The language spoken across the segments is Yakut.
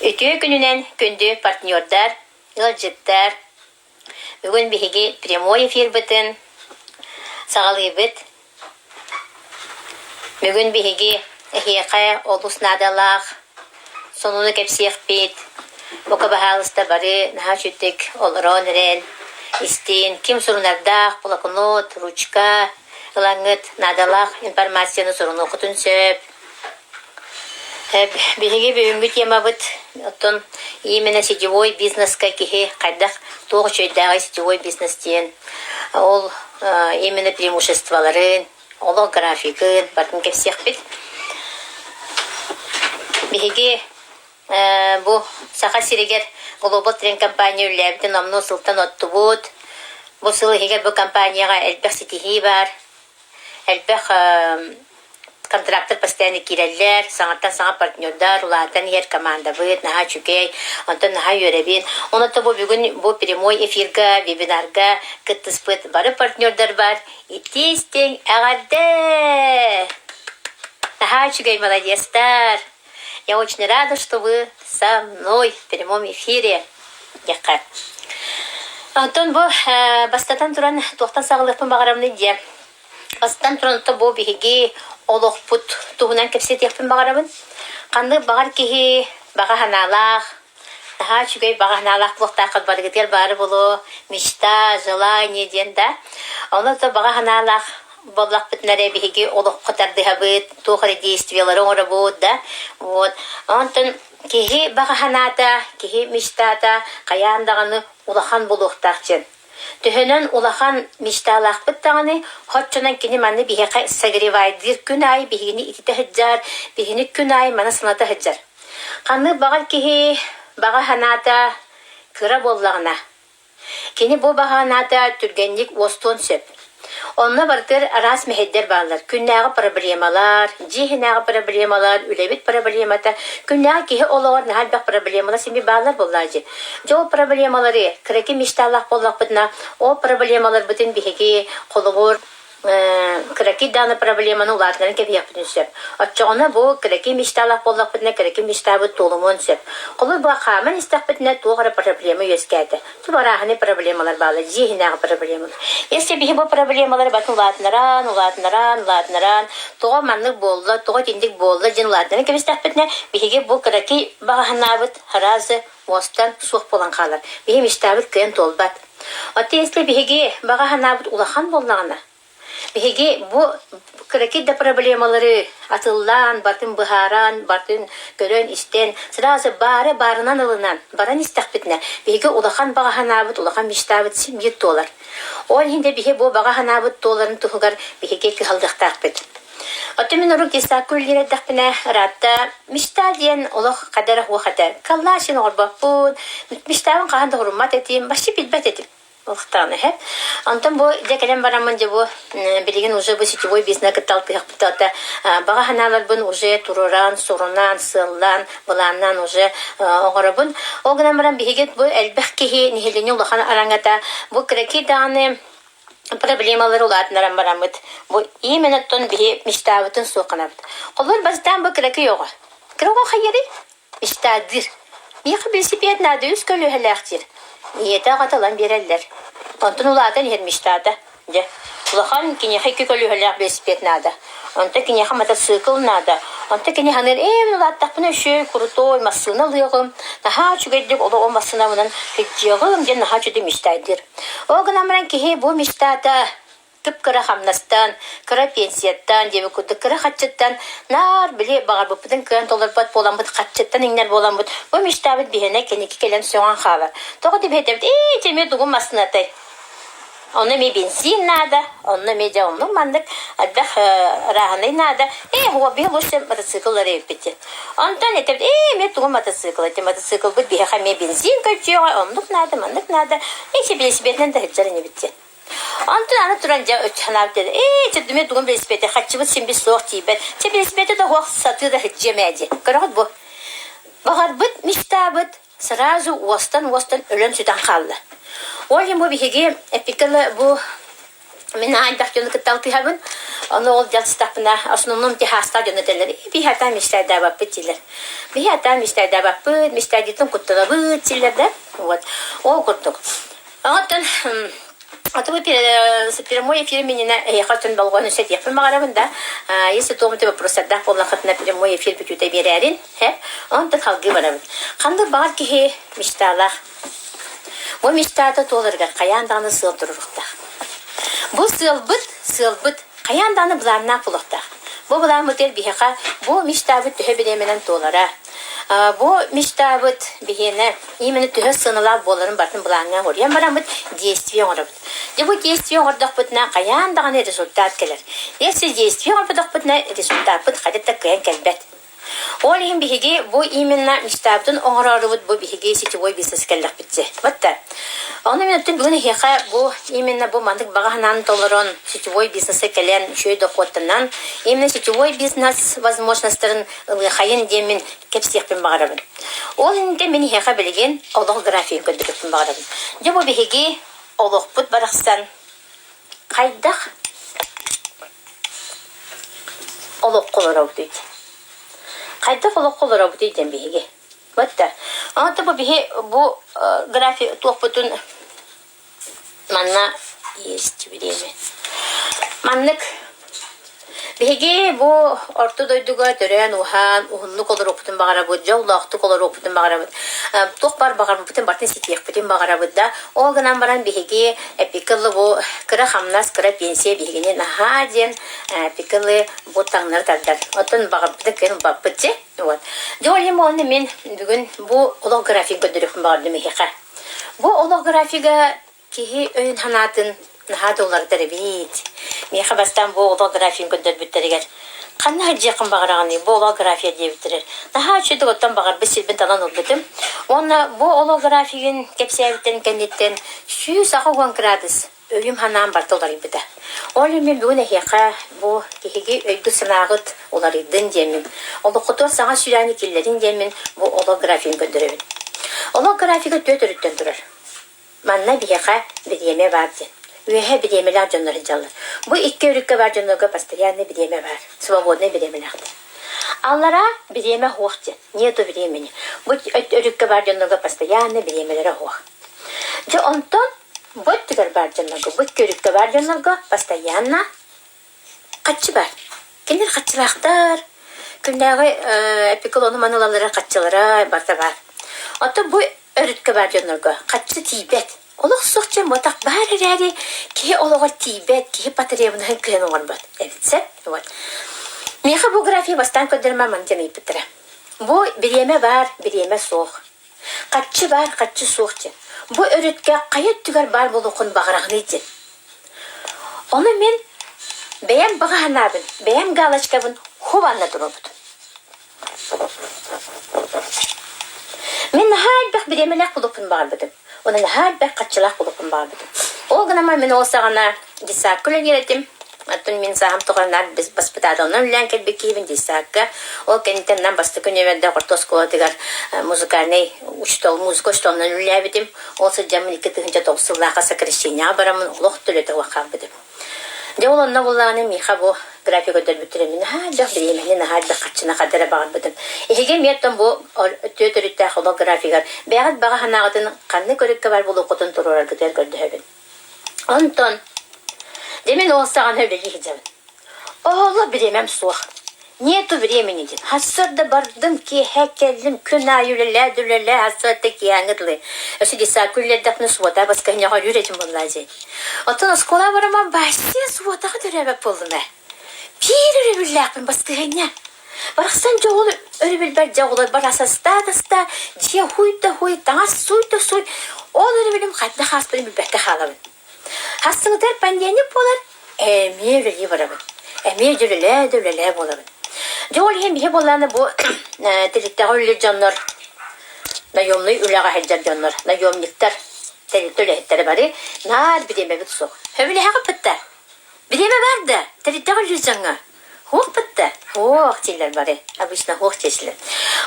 Үтүө күнүнэн күндү партнердар, ыалдьыттар! Бүгүн биһиги прямой эфирбытын саҕалыыбыт. Бүгүн биһиги эһиэхэ олус наадалаах сонуну кэпсиэхпит. Бука баһаалыста бары наһаа үчүгдүк олорон эрэн истин, ким сурунардаах блокнот, ручка ылаҥҥыт наадалаах информацияны сурунуоххутун сөп. Биһиги бүгүҥҥү темабыт оттон именно сетевой бизнеска киһи хайдах туох үчүгэйдээҕий сетевой бизнес диэн ол именно преимуществоларын, олох графигын барытын кэпсиэхпит. Биһиги бу Саха сиригэр Global Trend компания үлэлээбитин номнуо сылтан оттубут. Бу сыл иһигэр бу компанияҕа элбэх ситиһии баар. Элбэх контрактар постоянно киирэллэр, саҥаттан саҥа партнердар, улаатан иһэр командабыт наһаа үчүгэй, онтон наһаа үөрэбин. Онон бу бүгүн бу прямой эфирга, вебинарга кыттыспыт бары партнердарбар итии-истиҥ эҕэрдэ! Наһаа үчүгэй молодецтар! Я очень рада, что вы со мной в прямом эфире. Диэххэ. Онтон бу бастатан туран туохтан саҕалыахпын баҕарабыный диэ. Бастатан туран бу биһиги олохпут туһунан кэпсэтиэхпин баҕарабын. Ханнык баҕар киһи баҕа санаалаах, наһаа үчүгэй баҕа санаалаах буолуохтааххыт барыгытыгар баары буолуо, мечта, желание диэн да. Ону то баҕа санаалаах буоллахпытына эрэ биһиги олоххо тардыһабыт, туох эрэ действиелары оҥоробут да. Вот. Онтон киһи баҕа санаата, киһи мечтата хайаан даҕаны улахан буолуохтаах диэн. Төһөнөн улахан мечталаахпыт даҕаны, оччонон кини маны биһиэхэ согревайдыыр күн аайы биһигини ититэ сылдьар, биһини күн аайы маны саната сылдьар. Ханнык баҕар киһи баҕа санаата кыра буоллаҕына, Кини бу баһааната түргэнник уостуон сөп. Онно барытыгар араас мэһэйдэр бааллар. Күннээҕи проблемалар, дьиэ иһинээҕи проблемалар, үлэбит проблемата. Күннээҕи киһи олоҕор наһаа элбэх проблемалар син бааллар буоллаа дии. Дьэ ол проблемалары кыракый мечталаах буоллахпытына, ол проблемаларбытын биһиги холобур кыракый даҕаны проблеманы улаатыннаран кэбиһиэхпитин сөп. Оччоҕуна бу кыракый мечталаах буоллахпытына, кыракый мечтабыт туолумуон сөп. Холобур, бу хааман истэхпитинэ туох эрэ проблема үөскээтэ. Туох арааһынай проблемалар бааллар, дьиэ иһинээҕи проблемалар. Если биһи бу проблемалары батын улаатынаран, улаатынаран, улаатынаран, тоҕо маннык буолла, тоҕо итинник буолла диэн улаатынаран кэбистэхпитинэ, биһиги бу кыракый баҕаһынаабыт аразы уостан суох буолан хаалар. Биһи мечтабыт кыайан туолбат. Оттон если биһиги баҕа санаабыт улахан буоллаҕына, биһиги бу кыракый да проблемалары атыллаан, батын быһааран, батын көрөн-истэн, сразу баары баарынан ылынан баран истэхпитинэ, биһиги улахан баҕа санаабыт, улахан мечтабыт син биир туолар. Ол иһин де биһи бу баҕа санаабыт туоларын туһугар биһиги кыһаллыахтаахпыт. Оттон мин урут детсадка үлэлиир эрдэхпинэ, ыраатта мечта диэн олох хадара суох этэ. Каллаа син оҥорбоппун, мечтабын хаһан да уһуруммат этим, вообще билбэт этим. Олохтоон иһэ. Онтон бу дьэ кэлэн бараммын дьэ бу билигин уже бу сетевой бизнес кытта алтыһахпыт баҕа санааларбын уже туруоран, сурунан, сыаллаан, былааннаан уже оҥоробун. Ол гынан баран биһиги бу элбэх киһи нэһилиэнньэ улахан араҥата бу кыракый даҕаны проблемалары улаатыннаран бараммыт бу именно оттон биһи мечтабытын суох гынабыт. Холобур бастаан бу кыракый оҕо. Кыра оҕо хайыарый? Мечтаадыыр. Миэхэ велосипед наада үс көлүөһэлээх диир. Ийэтэ аҕата ылан биэрэллэр. Онтон улаатан иһэр мечтата. Дьэ, улахан киниэхэ икки көлүөһэлээх велосипед наада. Онтон киниэхэ мотоцикл наада. Онтон кини саныыр, ээ, мин улааттахпына үчүгэй, крутой массыына ылыаҕым, наһаа үчүгэйдик олоҕум массыынабынан сылдьыаҕым диэн наһаа үчүгэй мечтайдыыр. Ол гынан баран киһи бу мечтата кып-кыра хамнастан, кыра пенсияттан диэбит курдук кыра хаччыттан наар били баҕарбыппытын кыайан толорбот буоламмыт хаччыттан иҥнэр буоламмыт бу мечтабыт биһиэнэ кэнники кэлэн сөҕөн хаалар. Тоҕо диэбэтэбит ээ ити эмиэ тугум массыынатай Онно эмиэ бензин наада, онно эмиэ дьэ оннук маннык элбэх ырааһынай наада. Ээ, уобиһы лучше мотоцикллары эбиппит диэн. Онтон этэбит, ээ, эмиэ тугу мотоцикл эти мотоциклбыт биһиэхэ эмиэ бензин көрдүөҕэ, оннук наада, маннык наада. Ээ, велосипединэн да сылдьар инибит диэн. Онтон аны туран дьэ санаабыт диэн, ээ, чэ эмиэ тугун велосипеди, хаччыбыт син бис суох тиийбэт. Чэ, велосипеди да суох сатыы да сылдьыам ээ диэн. Көрөҕүт бу. Баҕарбыт мечтабыт сразу уостан-уостан өлөн-сүтэн хаалла. Ол иһин бу биһиги эппиккэ бу мин аайдах дьону кытта алтыһабын. Ону ол дьалсытахпына, основном техастаах дьон этэллэр, биһи атаан мечтайдаабаппыт дииллэр. Биһи атаан мечтайдаабаппыт, мечтайдыытын куттанабыт дииллэр да. Вот. Ол курдук. Оттон А то вы прямой эфир минина эһиэхэ өтөн болҕойон сэтиэхпин баҕарабын да. Если туомути вопросардаах буоллаххытына прямой эфир бүтүүтэ биэрээрин, һэ? Онтон халгыы барабыт. Ханнык баҕар киһи мечталаах. Бу мечтата туоларыгар хайаан даҕаны сыал туруруохтаах. Бу сыалбыт, сыалбыт хайаан даҕаны былааннаах буолуохтаах. Бу былааммытыгар биһиэхэ бу мечтабыт төһө бириэмэнэн туолара, бу мечтабыт биһиэнэ именно төһө сыаналаах буоларын барытын былааҥҥа оҥоруйан бараммыт действие оҥоробут. Дьэ бу действие оҥордохпутуна хайаан даҕаны результат кэлэр. Если действие оҥорботохпутуна результаппыт хайдах да кыайан кэлбэт. Ол иһин биһиги бу именно мечтабытын оҥороорубут бу биһиги сетевой бизнес кэллэхпит дии. Вот да. Ону мин оттон бүгүн эһиэхэ бу именно бу маннык баҕа санааны толорон сетевой бизнесэ кэлэн үчүгэй дохуоттанан именно сетевой бизнес возможностарын ылыахайын диэммин кэпсиэхпин баҕарабын. Ол иннинэ мин эһиэхэ билигин олох графигын көрдөрүөхпүн баҕарабын. Дьэ бу биһиги олохпут барахсан хайдах олоххо олоробутуй? Хайдах олоххо олоробутуй диэн биһиги. Вот да. Онто бу биһи бу график туохпутун Манна есть время. Маннык биһиги бу орто дойдуга төрөөн-ууһаан уһуннук олоруохпутун баҕарабыт, дьоллоохтук олоруохпутун баҕарабыт. Туох баар баҕарбыппытын барытын ситиэхпитин баҕарабыт да. Ол гынан баран биһиги эпикылы бу кыра хамнас, кыра пенсия биһигини наһаа диэн эпикылы бу таҥнары тардар. Оттон баҕарбытын кыайан ылбаппыт дии. Вот. Дьэ ол иһин буолла мин бүгүн бу олох график көрдөрүөхпүн баҕардым эһиэхэ. Бу олох графига киһи өйүн-санаатын наһаа да уларытар эбит. Миэхэ бастаан бу олох графигын көрдөрбүттэригэр ханна сылдьыаххын баҕараҕыный, бу олох графия диэбиттэрэр. Наһаа үчүгэйдик оттон баҕарбыт сирбин талан ылбытым. Уонна бу олох графигын кэпсээбиттэрин кэнниттэн 180 градус Өйүм-санаам барыта уларыйбыта. Ол иһин мин бүгүн эһиэхэ бу киһиги өйгүт-санааҕыт уларыйдын диэммин, олоххутугар саҥа сүүрээни киллэрин диэммин бу олох графигын көрдөрөбүн. Олох графига түөрт өрүттэн турар. Манна биһиэхэ бириэмэ баар диэн. Үөһэ бириэмэлээх дьоннор сылдьаллар. Бу икки өрүккэ баар дьоннорго постоянный бириэмэ баар, свободный бириэмэлээхтэр. Аллараа бириэмэ суох диэн, нету времени. Бу өрүккэ баар дьоннорго постоянный бириэмэлэрэ суох. Дьэ онтон Бу өттүгэр баар дьоннорго, бу көрүккэ баар дьоннорго постоянно хаччы баар. Кинилэр хаччылаахтар. Күннээҕи эпиколону маны ылаллара хаччылара барыта баар. Оттон бу өрүткэ баар дьоннорго хаччы тиийбэт. Олох суох дьон буотах баар эрээри киһи олоҕор тиийбэт, киһи потребноһын кыайан оҥорбот эбит сөп. Вот. Миэхэ бу графия бастаан көрдөрүмэ маны диэн ыйыппыттара. Бу бириэмэ баар, бириэмэ суох. Хаччы баар, хаччы суох диэн. Бу өрүткэ хайа өттүгэр баар буолуоххун баҕараҕыный диэн. Ону мин бэйэм баҕа санаабын, бэйэм галочкабын хубанна туруорбутум. Мин наһаа элбэх бириэмэлээх буолуохпун баҕарбытым. Уонна наһаа элбэх хаччылаах буолуохпун баҕарбытым. Ол гынан мин ол саҕана детсадка үлэлиир этим. Оттон мин сааһым тухары наар баспытааталынан үлэлээн кэлбит киһибин детсадка. Ол кэнниттэн нам бастакы нүөмэрдээх орто оскуолатыгар музыкальнай учуутал, музыка учууталынан үлэлээбитим. Ол сылдьаммын 2009 сыллаахха сокращениеҕа бараммын олох төлөтө хаалбытым. Дьэ ол онно буллаҕына миэхэ бу график көрдөрбүттэрэ мин наһаа элбэх бириэмэни, наһаа элбэх харчыны хардара баҕарбытым. Эһиги эмиэ оттон бу түөрт өрүттээх олох графигар бэйэҕит баҕа санааҕытын ханнык өрүккэ бар буолуоххутун туруораргытыгар көрдөһөбүн. Онтон дьэ мин ол саҕана үлэлии сылдьабын. Оһолло бириэмэм суох. Нету времени диэн. Сарсыарда бардым, киэһэ кэллим, күн аайы үлэлээ да үлэлээ, сарсыарда киэһээҥҥи дылы. Өссө детсадка үлэлэрдэхпинэ субуота баскыһынньаҕа өрүүр этим буоллаа дии. Оттон оскуола бараман вообще субуотаҕа төрөөбөт буоллум ээ. Биир өрөбүллээхпин баскыһынньа. Барахсан дьэ ол өрөбүлбэр дьэ оҕолорбор ас астаа да астаа, дьиэ һуй да һуй, таҥас сууй да сууй, ол өрөбүлүм хайдах ааспытын билбэккэ хаалабын. Хастыҥытыгар понедельник буолар, эмиэ үлэлии барабын. Эмиэ дьэ үлэлээ да үлэлээ буолабын. Дьэ ол иһин биһи буоллаҕына бу тэрилтэҕэ үлэлиир дьоннор, наемнай үлэҕэ сылдьар дьоннор, наемниктар, тэрилтэ үлэһиттэрэ бары наар бириэмэбит суох. Сөбүлэһэҕит да? Бириэмэ баар да, тэрилтэҕэ үлэлиир дьоҥҥо. Һуохпут да? Һуох дииллэр бары. Обычно һуох диэчилэр.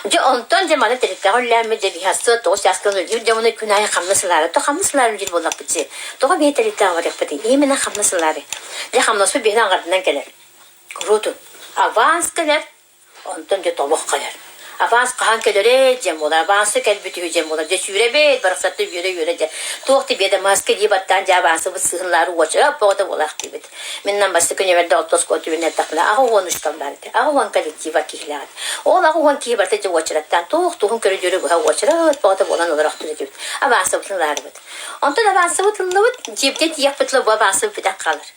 Дьэ онтон дьэ маны тэрилтэҕэ үлэлээммит дьэ биһи астыа тоҕус чааска үлэлиир дьэ уонна күн аайы хамнас ылаары. То хамнас ылаары үлэлиир буоллахпыт дии. Тоҕо биһи тэрилтэҕэ барыахпытый? Именно хамнас ылаары. Дьэ хамнаспыт биһини аҥардынан кэлэр. Куруутун аванс кэлэр, Онтон дьэ тобох кэлэр. Аванс хаһан кэлэрэй диэн буолар, авансы кэлбит үһү диэн буолар. Дьэ сүүрэбит, барахсатты үөрэ-үөрэ дьэ. Туох да биэдэмаска дии баттаан дьэ авансыбыт сыһынлаары уочарат бөҕөтө буолаахтыыбыт. Мин нам бастакы нүөмэрдэ орто оскуола түбүнэ эттэхпинэ 83 там баар этэ. 80 коллектива киһилээх этэ. Ол 80 киһи барыта дьэ уочараттаан туох туһун көрүдүөрү быһа уочарат бөҕөтө буолан олорохтуур этибит. Авансыбытын ылаарыбыт. Онтон авансыбыт ыллыбыт, дьиэбитин тиийэхпит ыла бу авансыбыт бүтэн хаалар.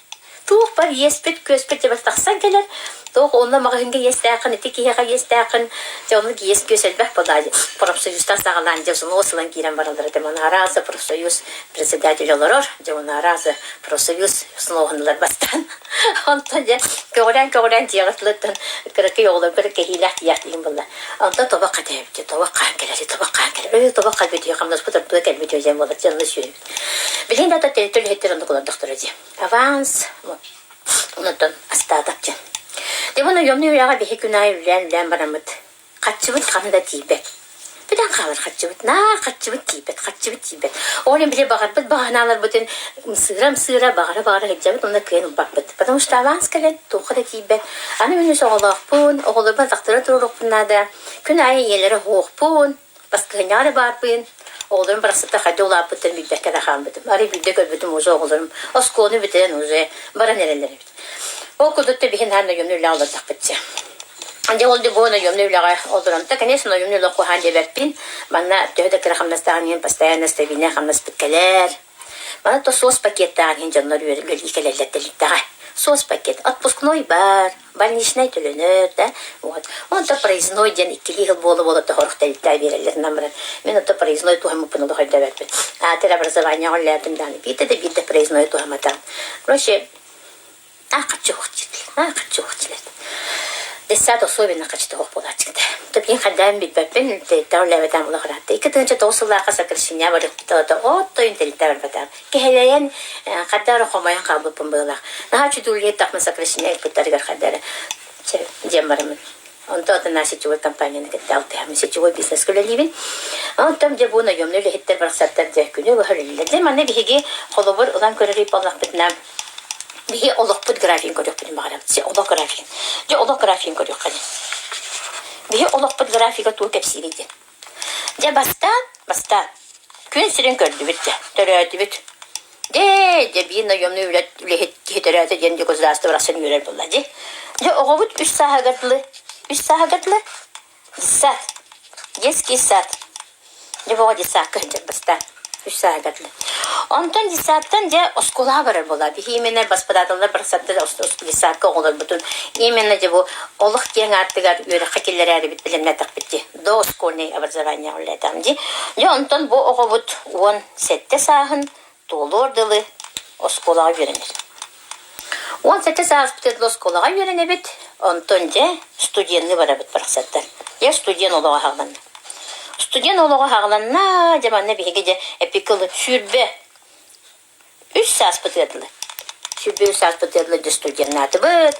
Туох бар иэспит-күөспүт дьэ тахсан кэлэр. Туох онно маҕаһыыҥҥа иэстээххин, ити киһиэхэ иэстээххин, дьэ оннук иэс-күөс элбэх буолаа дии. Профсоюзтан саҕалаан дьэ взнос ылан киирэн бараллар этэ. Маны арааса профсоюз председатель олорор, дьэ уонна арааса профсоюз взноһун ылар бастаан. Онтон дьэ көҕүлээн-көҕүлээн дьиэҕэ тылыттан кыракый оҕолорго кэһиилээх тиийээхтиин булла. Онтон тобох хатээбит, тобох хаан кэлэр, тобох хаан кэлэр. Өө тобох кэлбит, хамнаспыт ордуга кэлбит диэн буолар, дьэ онно сүөһүбүт. Билигин да тэрилтэ үлэһиттэр оннук олордохторо дии. Аванс, онтон остаток диэн. Дьэ бу наемный үлэҕэ биһи күн аайы үлэлээн-үлэлээн бараммыт хаччыбыт ханна да тиийбэт. Бүтэн хаалар хаччыбыт, наар хаччыбыт тиийбэт, хаччыбыт тиийбэт. Ол иһин били баҕарбыт баҕанааларбытын ымсыыра-ымсыыра, баҕара-баҕара сылдьабыт уонна кыайан ылбаппыт. Потому что аванс кэлэн туохха да тиийбэт. Аны мин үс оҕолоохпун, оҕолорбун атахтара туруоруохпун наада. Күн аайы ийэлэрэ оһуохпун, Баскыһынньаҕа эрэ баарбын, оҕолорум барахсаттар хайда улааппыттарын билбэккэ да хаалбытым. Арай биирдэ көрбүтүм уже оҕолорум оскуоланы бүтэрэн уже баран эрэллэр эбит. Ол курдук да биһин наһаа наемный үлэҕэ олордохпут дьэ. Дьэ ол да бу наемный үлэҕэ олорон да, конечно, наемный үлэ куһаан диэбэппин. Манна төһө да кыра хамнастааҕын иһин постоянно стабильнай хамнаспыт кэлэр. Маны то суос пакеттааҕын иһин дьоннор үөрэ кэлэллэр тэрилтэҕэ. Суос пакет. Отпускной бар, больничнай төлөнөр да вот онто проездной диэн иккилии сыл буола-буола тоһорух тэрилтэ биэрэллэр намыран мин ото проездной туһаммыппын олох өйдөөбөппүн аатыр образованиеҕа үлэлээтим даҕаны биирдэ да биирдэ проездной туһамматаҕым короче а хаччы а хаччы Десят особенно хаччы туох буолааччыта. Топин хайдаан билбэппин, тэрилтэҕэ үлэлээбэтээм олох ыраатта. 2009 сыллаахха сокращение барыахпыта оттойун тэрилтэ барбатаҕым. Кэһэлэйэн, хайда эрэ хомойон хаалбыппын быһыылаах. Наһаа үчүгэй тахмын сокращение ыыппыттарыгар хайда эрэ диэн бараммын. Онто отон сетевой компанияны кытта алтыһаммын сетевой бизнескэ үлэлиибин. Онтон дьэ бу наемный үлэһиттэр барахсаттар дьэ күнү быһа үлэлииллэр. Дьэ манна биһиги холобур ылан көрөр буоллахпытына биһи олохпут графигын көрүөхпүтүн баҕарабыт. Олох графигын. Дьэ олох графигын көрүөххэ диэн. Биһи олохпут графига тугу кэпсиирий диэн. Дьэ бастаан, бастаан күн сирин көрдүбүт дьэ, төрөөтүбүт. Дьэ, дьэ биир наемный үлэ, үлэһит киһи төрөөтө диэн дьэ государство барахсан үөрэр буолла дии. Дьэ оҕобут үс сааһыгар дылы, үс сааһыгар дылы детсад, детский сад. Дьэ оҕо детсадка сылдьар бастаан үс сааһыгар дылы. Онтон детсадтан дьэ оскуолаҕа барар буолла. Биһи именно баспытааталлар барахсаттар детсадка оҕолорбутун именно дьэ бу олох киэҥ аартыгар үөрэххэ киллэрээрибит бэлэмнээтэхпит дии. Дошкольнай образование үлэлээтэҕим дии. Дьэ онтон бу оҕобут 17 сааһын туолуор дылы оскуолаҕа үөрэнэр. 17 сааспытыгар дылы оскуолаҕа үөрэнэбит, онтон дьэ студенныы барабыт барахсаттар. Дьэ студент олоҕо аһаҕаланна. Студент олоҕо аһаҕаланна, дьэ манна биһиги дьэ эпикыл 20 Үс сааспытыгар дылы. 23 сааспытыгар дылы дьэ студеннаатыбыт.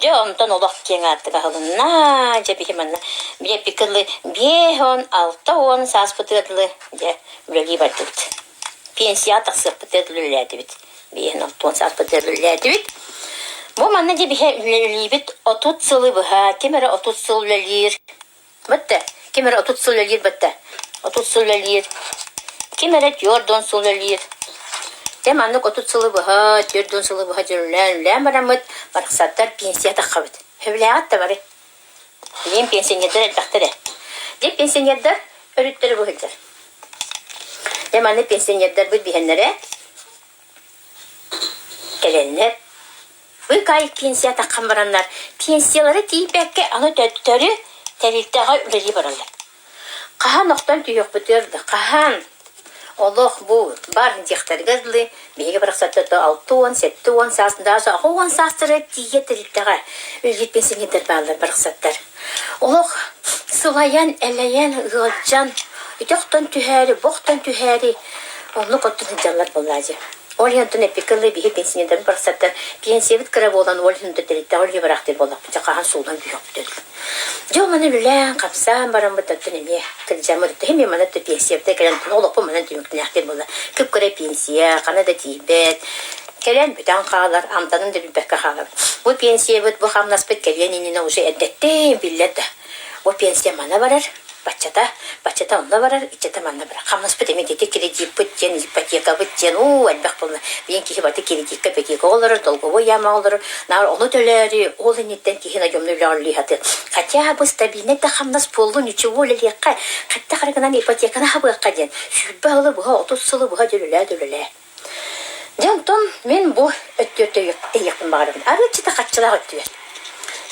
Дьэ онтон олох киэҥ аартык аһылынна. Дьэ биһи манна биэппиккэ дылы 50 60 сааспытыгар дылы дьэ үлэлии бардыбыт. Пенсияҕа тахсыахпытыгар дылы үлэлээтибит. 50 60 сааспытыгар дылы үлэлээтибит. Бу манна дьэ биһи үлэлиибит 30 сылы быһа ким эрэ 30 сыл үлэлиир, Бытта, ким эрэ 30 сыл үлэлиир бытта. 30 сыл үлэлиир. Ким эрэ 40 сыл үлэлиир. Дьэ маннык 30 сылы быһа, 40 сылы быһа дьүрүлээн үлэлээн бараммыт, барахсаттар пенсия таххабыт. Сөбүлээҕит да бары. Билигин пенсионердар элбэхтэр ээ. Дьэ пенсионердар өрүттэрэ бу сылдьар. Дьэ маннык пенсионердарбыт биһэннэрэ кэлэннэр Быыкаайык пенсия таххан бараннар, пенсиялара тиийбэккэ аны төттөрү тэрилтэҕэ үлэлии бараллар. Хаһан охтон түһүөхпүтүгэр да хаһан олох бу бар диэхтэригэр дылы биһиги барахсаттар 60, 70 саас, даже 80 саастара тиийэ тэрилтэҕэ үлэлиир пенсионердар бааллар барахсаттар. Олох сылайан, элэйэн, ыалдьан, ити охтон түһээри, бу охтон түһээри оннук оттон сылдьаллар буоллаа дии. Ол иһин оттон эппиккэ дылы биһи пенсионердарбыт барахсаттар пенсиябыт кыра буолан ол иһин тэрилтэҕэ үлэлии бараахтыыр буоллахпыт дьэ хаһан сууллан түһүөхпүт үһү. Дьэ ол маны үлэлээн, хамсаан бараммыт оттон эмиэ кырдьаммыт оттон эмиэ манна пенсиябыта кэлэн олохпут манан түмүктэнээхтиир буолла. Кып-кыра пенсия, ханна да тиийбэт. Кэлэн бүтэн хаалар, амтанын да билбэккэ хаалабыт. Бу пенсиябыт, бу хамнаспыт кэлиэн иннинэ уже эрдэттэн биллэр да. Бу пенсия манна барар, баччата, баччата онно барар, иччэтэ манна барар. Хамнаспыт эмиэ ити кредиппыт диэн, ипотекабыт диэн, уу, элбэх буолла. Билигин киһи барыта кредикка, ипотекаҕа олорор, долговой ямаҕа олорор. Наар ону төлөөрү, ол инниттэн киһи наемный үлэҕэ үлэлии сатыыр. Хотя бы стабильнай да хамнас буоллун, ничего үлэлиэххэ, хайдах эрэ гынан ипотеканы хабыахха диэн. 20 сылы быһа, 30 сылы быһа дьэ үлэлээ да үлэлээ. Дьэ онтон мин бу өттүгэр тэйиэхпин баҕарабын. Арыыччыта хаччылаах өттүгэр.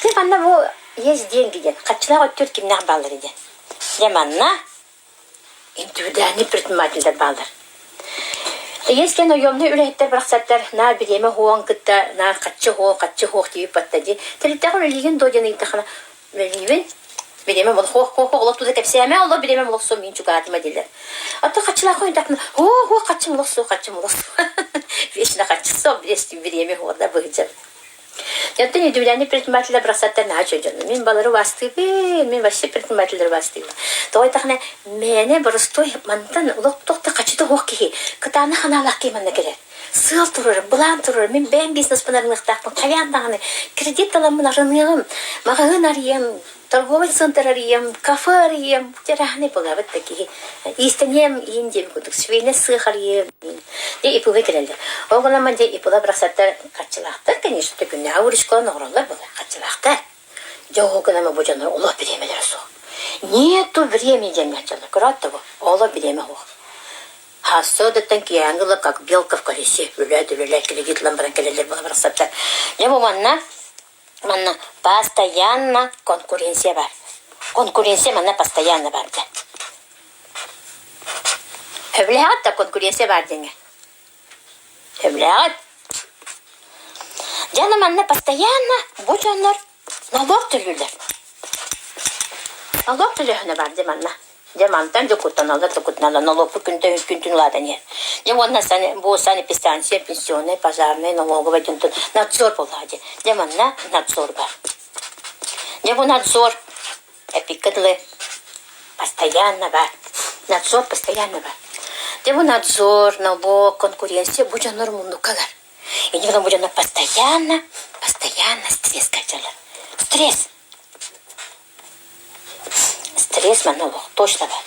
Дьэ манна бу есть деньги диэн. Хаччылаах өттүгэр кимнээх бааллар диэн. Дьэ манна индивидуальный предпринимателлэр бааллар. Есть диэн наемный үлэһиттэр барахсаттар наар бириэмэ уһуон кытта наар хаччы уһуо, хаччы уһуох диэбит батта дии. Тэрилтэҕэ үлэлиигин дуо диэн ыйдахына Билиибин. Бириэмэм олох хуох хуох олох туда кэпсээмэ олох бириэмэм олох суох мин чугаатыма дииллэр. Оттон хаччылаах ойдахпына хуох хуох хаччым олох суох хаччым олох суох. Вечно хаччы суох бириэмэ хуорда быһыдьабыт. Оттон индивидуальный предпринимателлэр барахсаттар наһаа үчүгэй дьоннор. Мин балары убаастыыбын, мин вообще предпринимателлэри убаастыыбын. Тоҕо диэтэххинэ, мээнэ боростуой мантан олох туох да хаччыта суох киһи, кытаанах санаалаах киһи манна кэлэр. Сыал турар, былаан турар, мин бэйэм бизнеспин арыныахтаахпын, хайаан даҕаны кредит ыламмын арыныаҕым, маҕаһыын арыйыам, торговый центр арыйыам, кафе арыйыам, дьарааһынай буолаабыт да киһи. Иистэниэм иин диэн курдук, швейный сыах арыйыам дьэ ИП-га кэлэллэр. Ол гынан дьэ ИП-ла барахсаттар харчылаахтар, конечно, күннээҕи выручкаларын оҥороллор буолар, харчылаахтар. Дьэ ол гынан бу дьоннор олох бириэмэлэрэ суох. Нету времени диэн дьоннор көрөөт да бу, олох бириэмэ суох. Сарсыардаттан киэһээҥҥи ыла как белка в колесе үлээт үлэлээт кредит ылан баран кэлэллэр буола барахсаттар. Дьэ бу манна манна постоянно конкуренция бар. Конкуренция манна постоянно бар дьэ. Сөбүлэһэҕит да конкуренция бар диэҥҥэ? Сөбүлэһэҕит? Дьэ аны манна постоянно бу дьоннор налог төлүүллэр. Налог төлөөһүнэ бар дьэ манна. Дьэ мантан дьэ куттаналлар да куттаналлар нолуокпут күнтэн күнтүн улаатан иһэр. Дьэ уонна бу санэпидстанция, пенсионнай, пожарнай, налоговай дьонтон надзор буоллаҕа дьэ. Дьэ манна надзор бар. Дьэ бу надзор эппиккэ дылы постоянно бар. Надзор постоянно бар. Дьэ бу надзор, налог, конкуренция бу дьоннор муннукалар. И потом бу дьоннор постоянно, постоянно стресс качалар. Стресс. Стресс манна олох точно баар.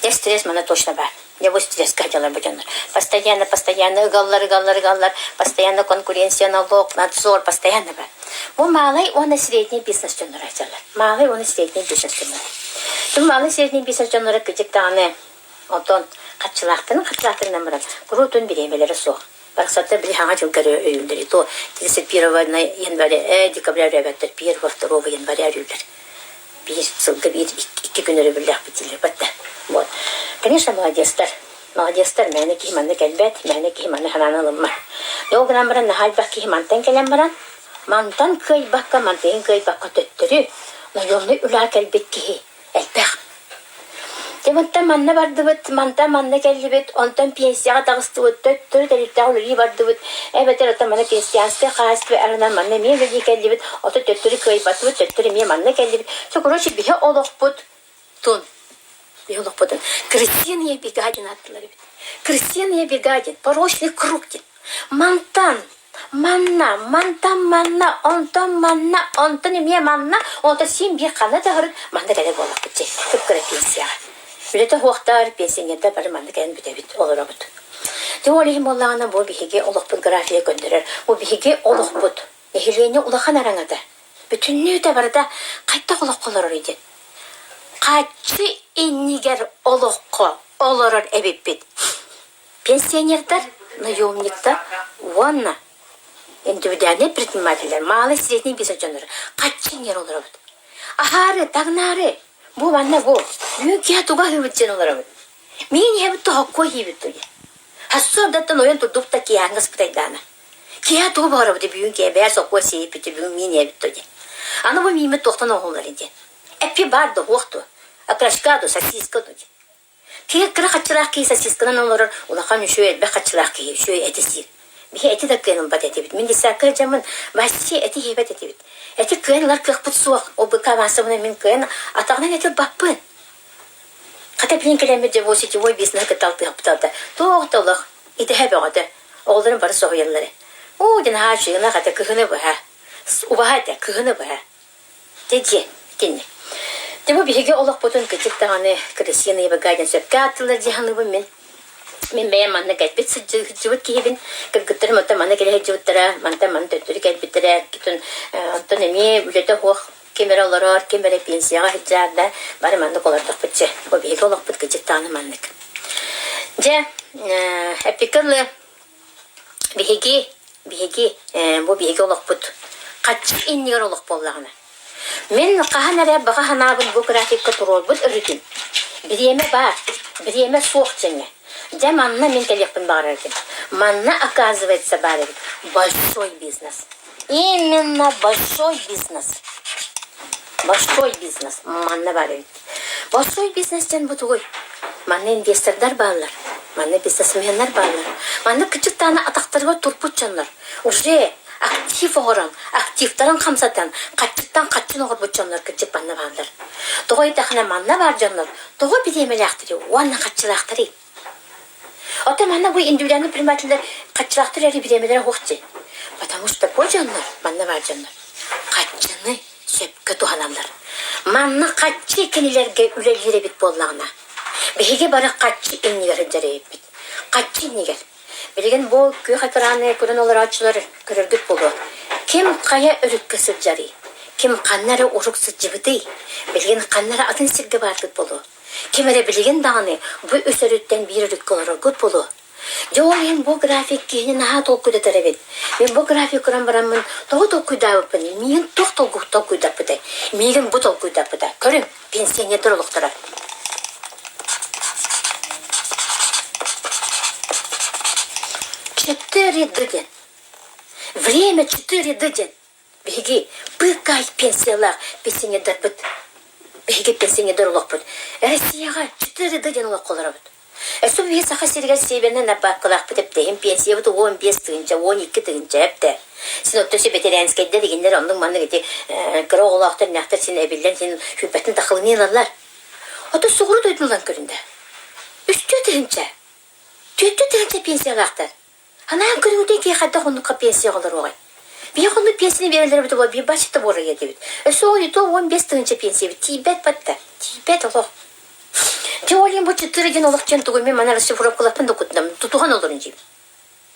Дьэ стресс манна точно баар. Дьэ бу стресскэ дьалар бу дьоннор. Постоянно, постоянно ыгаллар, ыгаллар, ыгаллар, постоянно конкуренция, налог, надзор, постоянно баар. Бу малый уонна средний бизнес дьонноро дьалар. Малый уонна средний бизнес дьонноро. Бу малый средний бизнес дьонноро кырдьык даҕаны онтон хаччылаахтарын хаччылаахтарынан баран куруутун бириэмэлэрэ суох. Барахсаттар били хаҥа дьылга өйүүллэр. И то 31 января, декабря өрөөбөттөр, 1 2 января өрүүллэр. Биир сылга биир икки күн өрөбүллээхпит дииллэр батта. Вот. Конечно, молодецтар. Молодецтар, мээнэ киһи манна кэлбэт, мээнэ киһи манна санааны ылыммат. Ол гынан баран наһаа элбэх киһи мантан кэлэн баран, мантан кыайбакка, мантан кыайбакка төттөрү наемный үлэҕэ кэлбит киһи элбэх. Дьэ мантан манна бардыбыт, мантан манна кэллибит, онтон пенсияҕа таҕыстыбыт, төттөрү тэрилтэҕэ үлэлии бардыбыт, эбэтэр оттон манна крестьянское хаһаайыстыба арынан манна эмиэ үлэлии кэллибит, ото төттөрү кыайбатыбыт, төттөрү эмиэ манна кэллибит. Все, короче, биһи олохпут тун. Биһи олохпутун крысиные бега диэн ааттыылар эбит. Крысиные бега диэн, порочный круг диэн. Мантан Манна, мантан манна, онтон манна, онтон эмиэ манна, онтон син биир ханна да ыһырын манна кэлэр буоллахпыт дии, кып-кыра пенсияҕа. Үлэтэ суохтар, пенсионердар бары манна кэлэн бүтэбит, олоробут. Дьэ ол иһин буоллаҕына бу биһиги олохпут графига көннөрөр. Бу биһиги олохпут, нэһилиэнньэ улахан араҥата, бүтүннүүтэ барыта хайдах олоххо олорорый диэн. Хаччы иннигэр олоххо олорор эбиппит. Пенсионердар, наемниктар уонна индивидуальнай предпринимателлэр, малый средний бизнес дьонноро хаччы иҥэр олоробут. Аһаары, таҥнаары, бу манна бу, бүгүн киһи туга аһыыбыт диэн олоробут. Миин иһэбит тоһокко иһиибит дуо диэн. Сарсыардаттан ойон турдубут да киэһээҥҥи ыспытайдаана. Киэһэ тугу баҕарабыт бүгүн киэһэ бээ сокуо сиэппит бүгүн миин иһэбит дуо диэн. Аны бу мииммит туохтан оҥоһуллар диэн. Эппи баар да уох дуо, окрошка дуо, сосиска дуо диэн. Киһи кыра хаччылаах киһи сосисканан олорор, улахан үчүгэй элбэх хаччылаах киһи үчүгэй эти сиир. Биһи эти да кыайан ылбат этибит. Мин десятка дьаммын вообще эти иһибэт этибит. Эти кыайан ылар кыахпыт суох. Ол быка маассабына мин кыайан атаҕынан эти ылбаппын. Хата билин кэлэммит дьэ бу сетевой бизнеһы кытта алтыһаппыт алта. Туох да олох. Итэһэ бөҕөтө. Оҕолорум бары соһуйаллар. Оо, диэн наһаа үчүгэй этэ кыһыны быһа. Убаһа этэ, кыһыны быһа. Дьэ дьиэ, итинник. Дьэ бу биһиги олохпутун кырдьык даҕаны крысиный быга диэн сөпкө ааттыыллар дии саныыбын мин. Мин бэйэм манна кэлбит сылдьыбыт киһибин. Кыргыттарым оттон манна кэлэ сылдьыбыттара, мантан манна төттөрү кэлбиттэрэ. Оттон эмиэ үлэтэ суох ким эрэ олорор, ким эрэ пенсияҕа сылдьар да, бары маннык олордохпут дьэ. Бу биһиги олохпут кырдьык даҕаны маннык. Дьэ, эппиккэ дылы, биһиги, биһиги, бу биһиги олохпут хаччы иннигэр олох буоллаҕына. Мин хаһан эрэ баҕа санаабын бу графикка туруорбут өрүтүм. Бириэмэ баар, бириэмэ суох дьиҥэ. Дьэ манна мин кэлиэхпин баҕарар этим. Манна, оказывается, баар эбит большой бизнес. Именно большой бизнес. Большой бизнес. Манна баар эбит. Большой бизнес диэн бу тугуй? Манна инвестордар бааллар. Манна бизнесменнар бааллар. Манна кычык даҕаны атахтарыгар турбут дьоннор. Уже актив оҥорон, активтарын хамсатан, хаччыттан хаччын оҥорбут дьоннор кырдьык манна бааллар. Тоҕо диэтэххинэ манна баар дьоннор тоҕо бириэмэлээхтэрий уонна хаччылаахтарый? Оттон манна бу индивидуальный предпринимателлэр хаччылаахтар эрэ бириэмэлэрэ суох дии. Потому что такой дьоннор, манна баар дьоннор, хаччыны сөпкө туһаналлар. Манна хаччы кинилэргэ үлэлиир эбит буоллаҕына, биһиги бары хаччы иннигэр сылдьар эбиппит. Хаччы иннигэр. Билигин бу күөх экраны көрөн олорооччулар көрөргүт буолуо. Ким хайа өрүккэ сылдьарый? Ким ханна эрэ урук сылдьыбытый? Билигин ханна эрэ атын сиргэ бааргыт буолуо. Ким эрэ билигин даҕаны бу үс өрүттэн биир өрүккэ олороргут буолуо. Дьэ ол иһин бу график киһини наһаа толкуйдатар эбит. Мин бу график көрөн бараммын тоҕо толкуйдаабыппын, миигин туох толкуйдаппытай? Миигин бу толкуйдаппыта. Көрүҥ, пенсионердар олохторо. Четыре д диэн. Время четыре д диэн. Биһиги быыкаай пенсиялаах пенсионердарбыт. Биһиги пенсионердар олохпут. Россияҕа четыре д диэн олоххо олоробут. Өссө биһиги Саха сиригэр сиэбэнэн нарбааккалаахпыт эптэһин пенсиябыт 15 тыһыынча, 12 тыһыынча эптэ. Син оттон се бэтэрээнскэйдэр игиннэр оннук маннык ити кыра оҕолоохтор нээхтэр син эбиллэн син сүүрбэттэн тахылыны ылаллар. Ото сугуру дойдуну ылан көрүндэ. Үстүү тыһыынча. Түөртүү тыһыынча пенсиялаахтар. Анаан көрүүтэ киһи хайдах оннукка пенсияҕа олоруоҕай? Биһиги оннук пенсияны биэрэллэрэ эбитэ буоллар, биир баччата буолар этибит. Өссө ол и то 15 тыһыынча пенсиябит тиийбэт батта. Тиийбэт олох. Дьэ ол иһин бу четыре диэн олох диэн тугуй мин манна расшифровкалаппын да кутунам тутуһан олорун диим.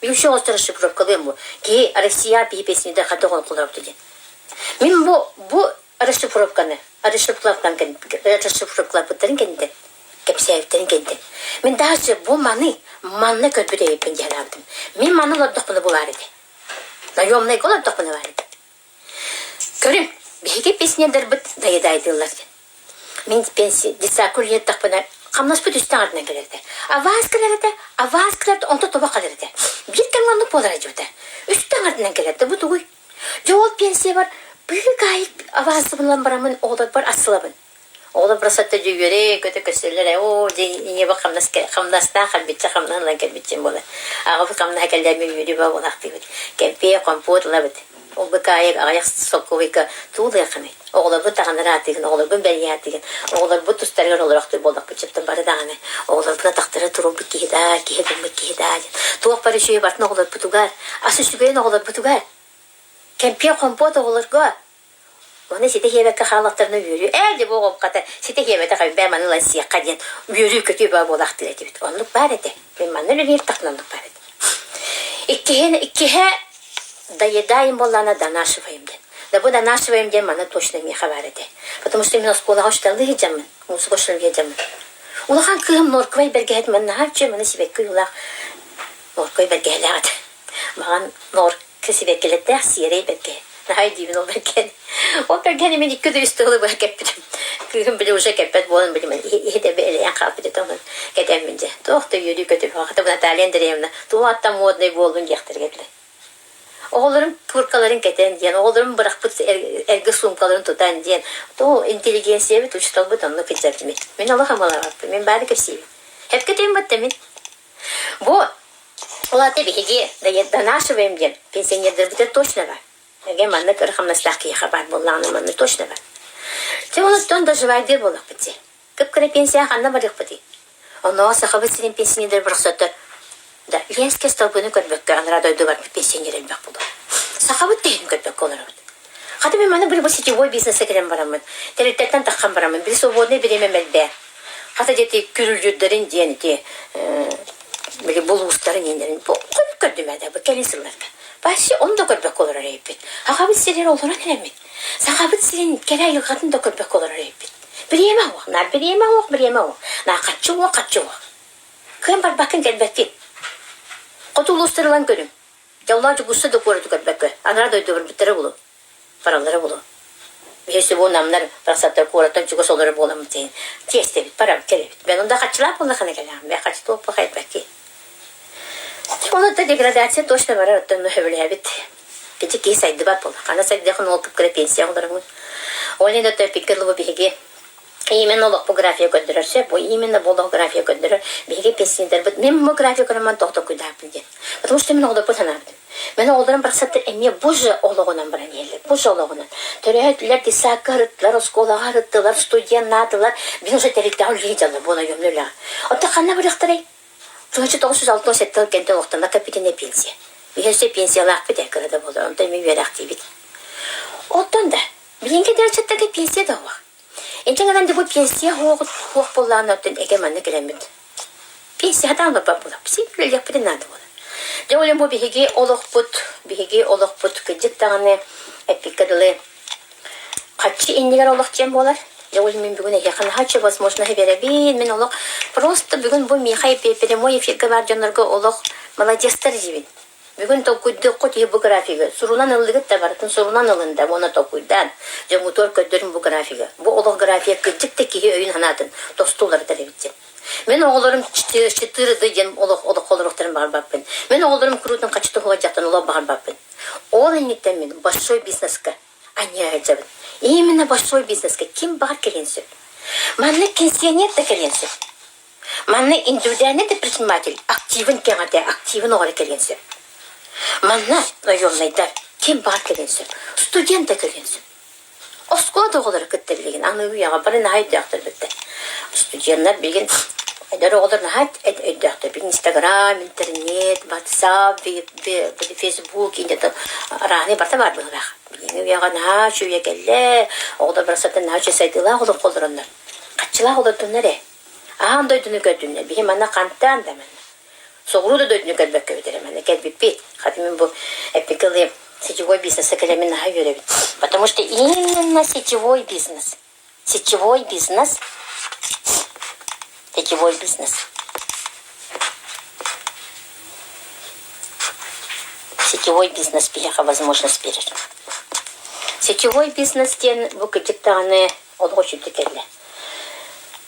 Еще оҕустар расшифровкалыам бу. Киһи Россия биһи пенсияда хайдах олохолоробут диэн. Мин бу бу расшифровканы расшифровкалаан расшифровкалаабыттарын кэнниттэн кэпсээбиттэрин кэнниттэн мин даже бу маны манна көрбүт эбиппин диэн санаабытым. Мин маны олордохпуна булаар этэ. Наемнайга олордохпуна баар этэ. Көрүҥ, биһиги пенсионердарбыт доедаайдыыллар диэн. Мин пенсия детсадка үлэлэттэхпинэ хамнаспыт үстэ аҥарынан кэлэр этэ. Аваас кэлэр этэ, аваас кэлэр этэ, онто тобох кэлэр этэ. Биир кэмҥэ оннук буолара дьыбыта. Үстэ аҥарынан кэлэр этэ, бу тугуй? Дьэ ол пенсиябар быыкаайык авансабын ылан бараммын оҕолорбор асылабын. Оҕолор бросатта дьэ үөрэ көтө көстөллөр ээ оо дьэ ийэбит хамнас хамнастаах кэлбиччэ хамнаһын ылан кэлбиччим буолар. Аҕабыт хамнаһа кэллээммин үөрүү баа буолаахтыыбыт. Кэмпиэ, хомпуот ылабыт. Ол быкаайык аҕыйах солкуобайга туу ылыаххыный? Оҕолорбут даҕаны ыраатыыгын, оҕолорбун бэлиээтигин, оҕолорбут тустарыгар олорохтуур буоллахпыт чыптан бары даҕаны. Оҕолорбун атахтара туруорбут киһи даа, киһи гыммыт киһи даа диэн. Туох бары үчүгэй барытын оҕолорбутугар, ас үчүгэйин оҕолорбутугар. Кэмпиэ, хомпуот оҕолорго Уонна ситэ иһиэбэккэ хааллахтарына үөрүү, ээ дьэ бу оҕом хата ситэ иһиэбэтэх эбээ маны ылан сиэххэ диэн үөрүү-көтүү баа буолаахтыыр этибит. Оннук баар этэ. Мин манна үлэлиир тахтан оннук баар этэ. Иккиһин, иккиһэ доедаем буоллаҕына донашиваем диэн. Да бу донашиваем диэн манна точно миэхэ баар этэ. Потому что мин оскуолаҕа учууталлыы сылдьаммын, муусука учууталлыы сылдьаммын. Улахан кыыһым норковай бэргэһэтин манна наһаа үчүгэй маны сибэкки ойуулаах норковай бэргэһэлээх этэ. Маҕан нор сибэккилэрдээх сиэрэй бэргэһэ. Наһаа өйдүүбүн ол бэргэһэни. Ол бэргэһэни мин икки да үс тылы быһа кэппитим. Кыыһым били уже кэппэт буолан били иһит элэйэн хаалбыт этэ онон кэтэммин дьэ. Туох да үөрүү көтүү хата бу Наталья Андреевна туох аттан модный буоллун диэхтэргэ дылы. Оҕолорум курткаларын кэтэн диэн, оҕолорум бырахпыт эргэ суумкаларын тутан диэн, то интеллигенциябит учууталбыт оннук илдьэрдимит. Мин олох амалаабаппын, мин баары кэпсиибин. Эпкэ тыыммат да мин. Бу ол аата биһиги донашиваем диэн пенсионердарбытыгар точно бар. Эгэ маннык өр хамнастаах киһиэхэ баар буоллаҕына маннык точно бар. Дьэ онуттан доживайдыыр буоллахпыт дии. Кып-кыра пенсияҕа ханна барыахпытый? Оннооҕор Сахабыт сирин пенсионердара бырахсаттар. Да, Ленскэй столбыны көрбөккө анараа дойду барбыт пенсионер элбэх буолуо. Сахабыт да иһин көрбөккө олоробут. Хата мин маны били бу сетевой бизнеске кэлэн бараммын, тэрилтэттэн таххан бараммын, били свободное бириэмэм элбээн. Хата диэти күрүлдьүрдэрин диэн ити били булуустарын иэннэрин бу хойут көрдүм ээ бу кэлин сылларга. Вообще ону да көрбөккө олорор эбиппит. Сахабыт сиригэр олорон эрэммит. Сахабыт сирин кэрэ айылҕатын да көрбөккө олорор эбиппит. Бириэмэ суох, наар бириэмэ суох, бириэмэ суох. Наа хаччы суох, хаччы суох. Кыайан барбаккын кэлбэккин. Хоту улуустары ылан көрүҥ. Дьоллоох Дьокуускай да куораты көрбөккө, анараа дойду барбыттара булу, бараллара булу. Биһиги бу намнар барахсаттар куораттан чугас олорор буоламмыт диэн тиэстэбит, барабыт, кэлэбит. Мен онда хаччылаах буоллахына кэлэҕин, мен хаччы туоппа хайбакки. Ол да деградация точно барар, оттон сөбүлээбит. Ити киһи сайдыбат буолла. Хана сайдыахын ол кыра пенсия олоромун. Ол иһин оттон эппиккэ дылы биһиги Именно олохпу графия көрдөрөр сөп, бу именно бу олох графия көрдөрөр. Биһиги пенсионердарбыт мен бу графия көрөммөн тоҕо толкуйдаахпын диэн. Потому что мин оҕолорбун санаабытым. Мен оҕолорум барахсаттар эмиэ бу же олоҕунан баран иһэллэр, бу же олоҕунан. Төрөөтүлэр, детсадка ырыттылар, оскуолаҕа ырыттылар, студеннаатылар, бин уже тэрилтэҕэ үлэлии дьаллар, бу наемный үлэҕэ. Оттон ханна барыахтарай? 1967 сыл кэнтэн олохтонно капитальная пенсия. Биһи өссө пенсиялаахпыт ээ, кыра да буолар, онтон эмиэ үөрэхтиибит. Оттон да, билиҥҥи дьарчыттарга пенсия да суох. Инчэ гынан бу пенсия суох буоллаҕына оттон эгэ манна кэлэммит пенсия сатаан олорбот буолар. Син үлэлиэхпитин наада буолар. Дьэ ол бу биһиги олохпут, биһиги олохпут кырдьык даҕаны эппиккэ дылы хаччы иннигэр олох диэн буолар. Дьэ ол мин бүгүн эһиэхэ наһаа үчүгэй возможность биэрэбин. Мин олох просто бүгүн бу миэхэ прямой эфиргэ баар дьоннорго олох молодецтар диибин. Бүгүн толкуйдуоххут үһү бу графигы. Сурунан ыллыгыт да барытын сурунан ылын да уонна толкуйдаан, дьоҥҥутугар көрдөрүн бу графигы. Бу олох графига кырдьык да киһи өйүн санаатын тосту уларытар эбит диэн. Мин оҕолорум четыре д диэн олох олоххо олоруохтарын баҕарбаппын. Мин оҕолорум куруутун хаччы туһугар дьахтан олох баҕарбаппын. Ол инниттэн мин большой бизнеска анньа сылдьабын. Именно большой бизнеска ким баҕар кэлиэн сөп. Манна пенсионер да кэлиэн сөп. Манна индивидуальный предприниматель активын кэҥэтэ, активын оҕоро кэлиэн сөп. Манна наемнайдар ким баар кэлиэн сөп, студент да кэлиэн сөп. Оскуола да оҕолоро кытта билигин аныгы үйэҕэ бары наһаа өйдөөхтөр бүттэ. Студеннар билигин эдэр оҕолор наһаа өйдөөхтөр. Билигин Инстаграм, интернет, Ватсап, Фейсбук, арааны барыта баар быһыылаах. Билиҥҥи үйэҕэ наһаа үчүгэй кэллэ, оҕолор барахсаттан наһаа үчүгэй сайдыылаах олоххо олороннор. Хаччылаах олордуннар ээ. Аан дойдуну көрдүннэр, биһи манна хантан да манна. Соҕуруу да дойдуну көрбөккө эбит эрэ манна кэлбиппит. Хата мин бу эппиккэ сетевой бизнеска кэлэммин наһаа үөрэбин. Потому что именно сетевой бизнес. Сетевой бизнес. Сетевой бизнес. Сетевой бизнес биһиэхэ возможность биэрэр. Сетевой бизнес диэн бу кырдьык даҕаны олох үчүгэй кэллэ.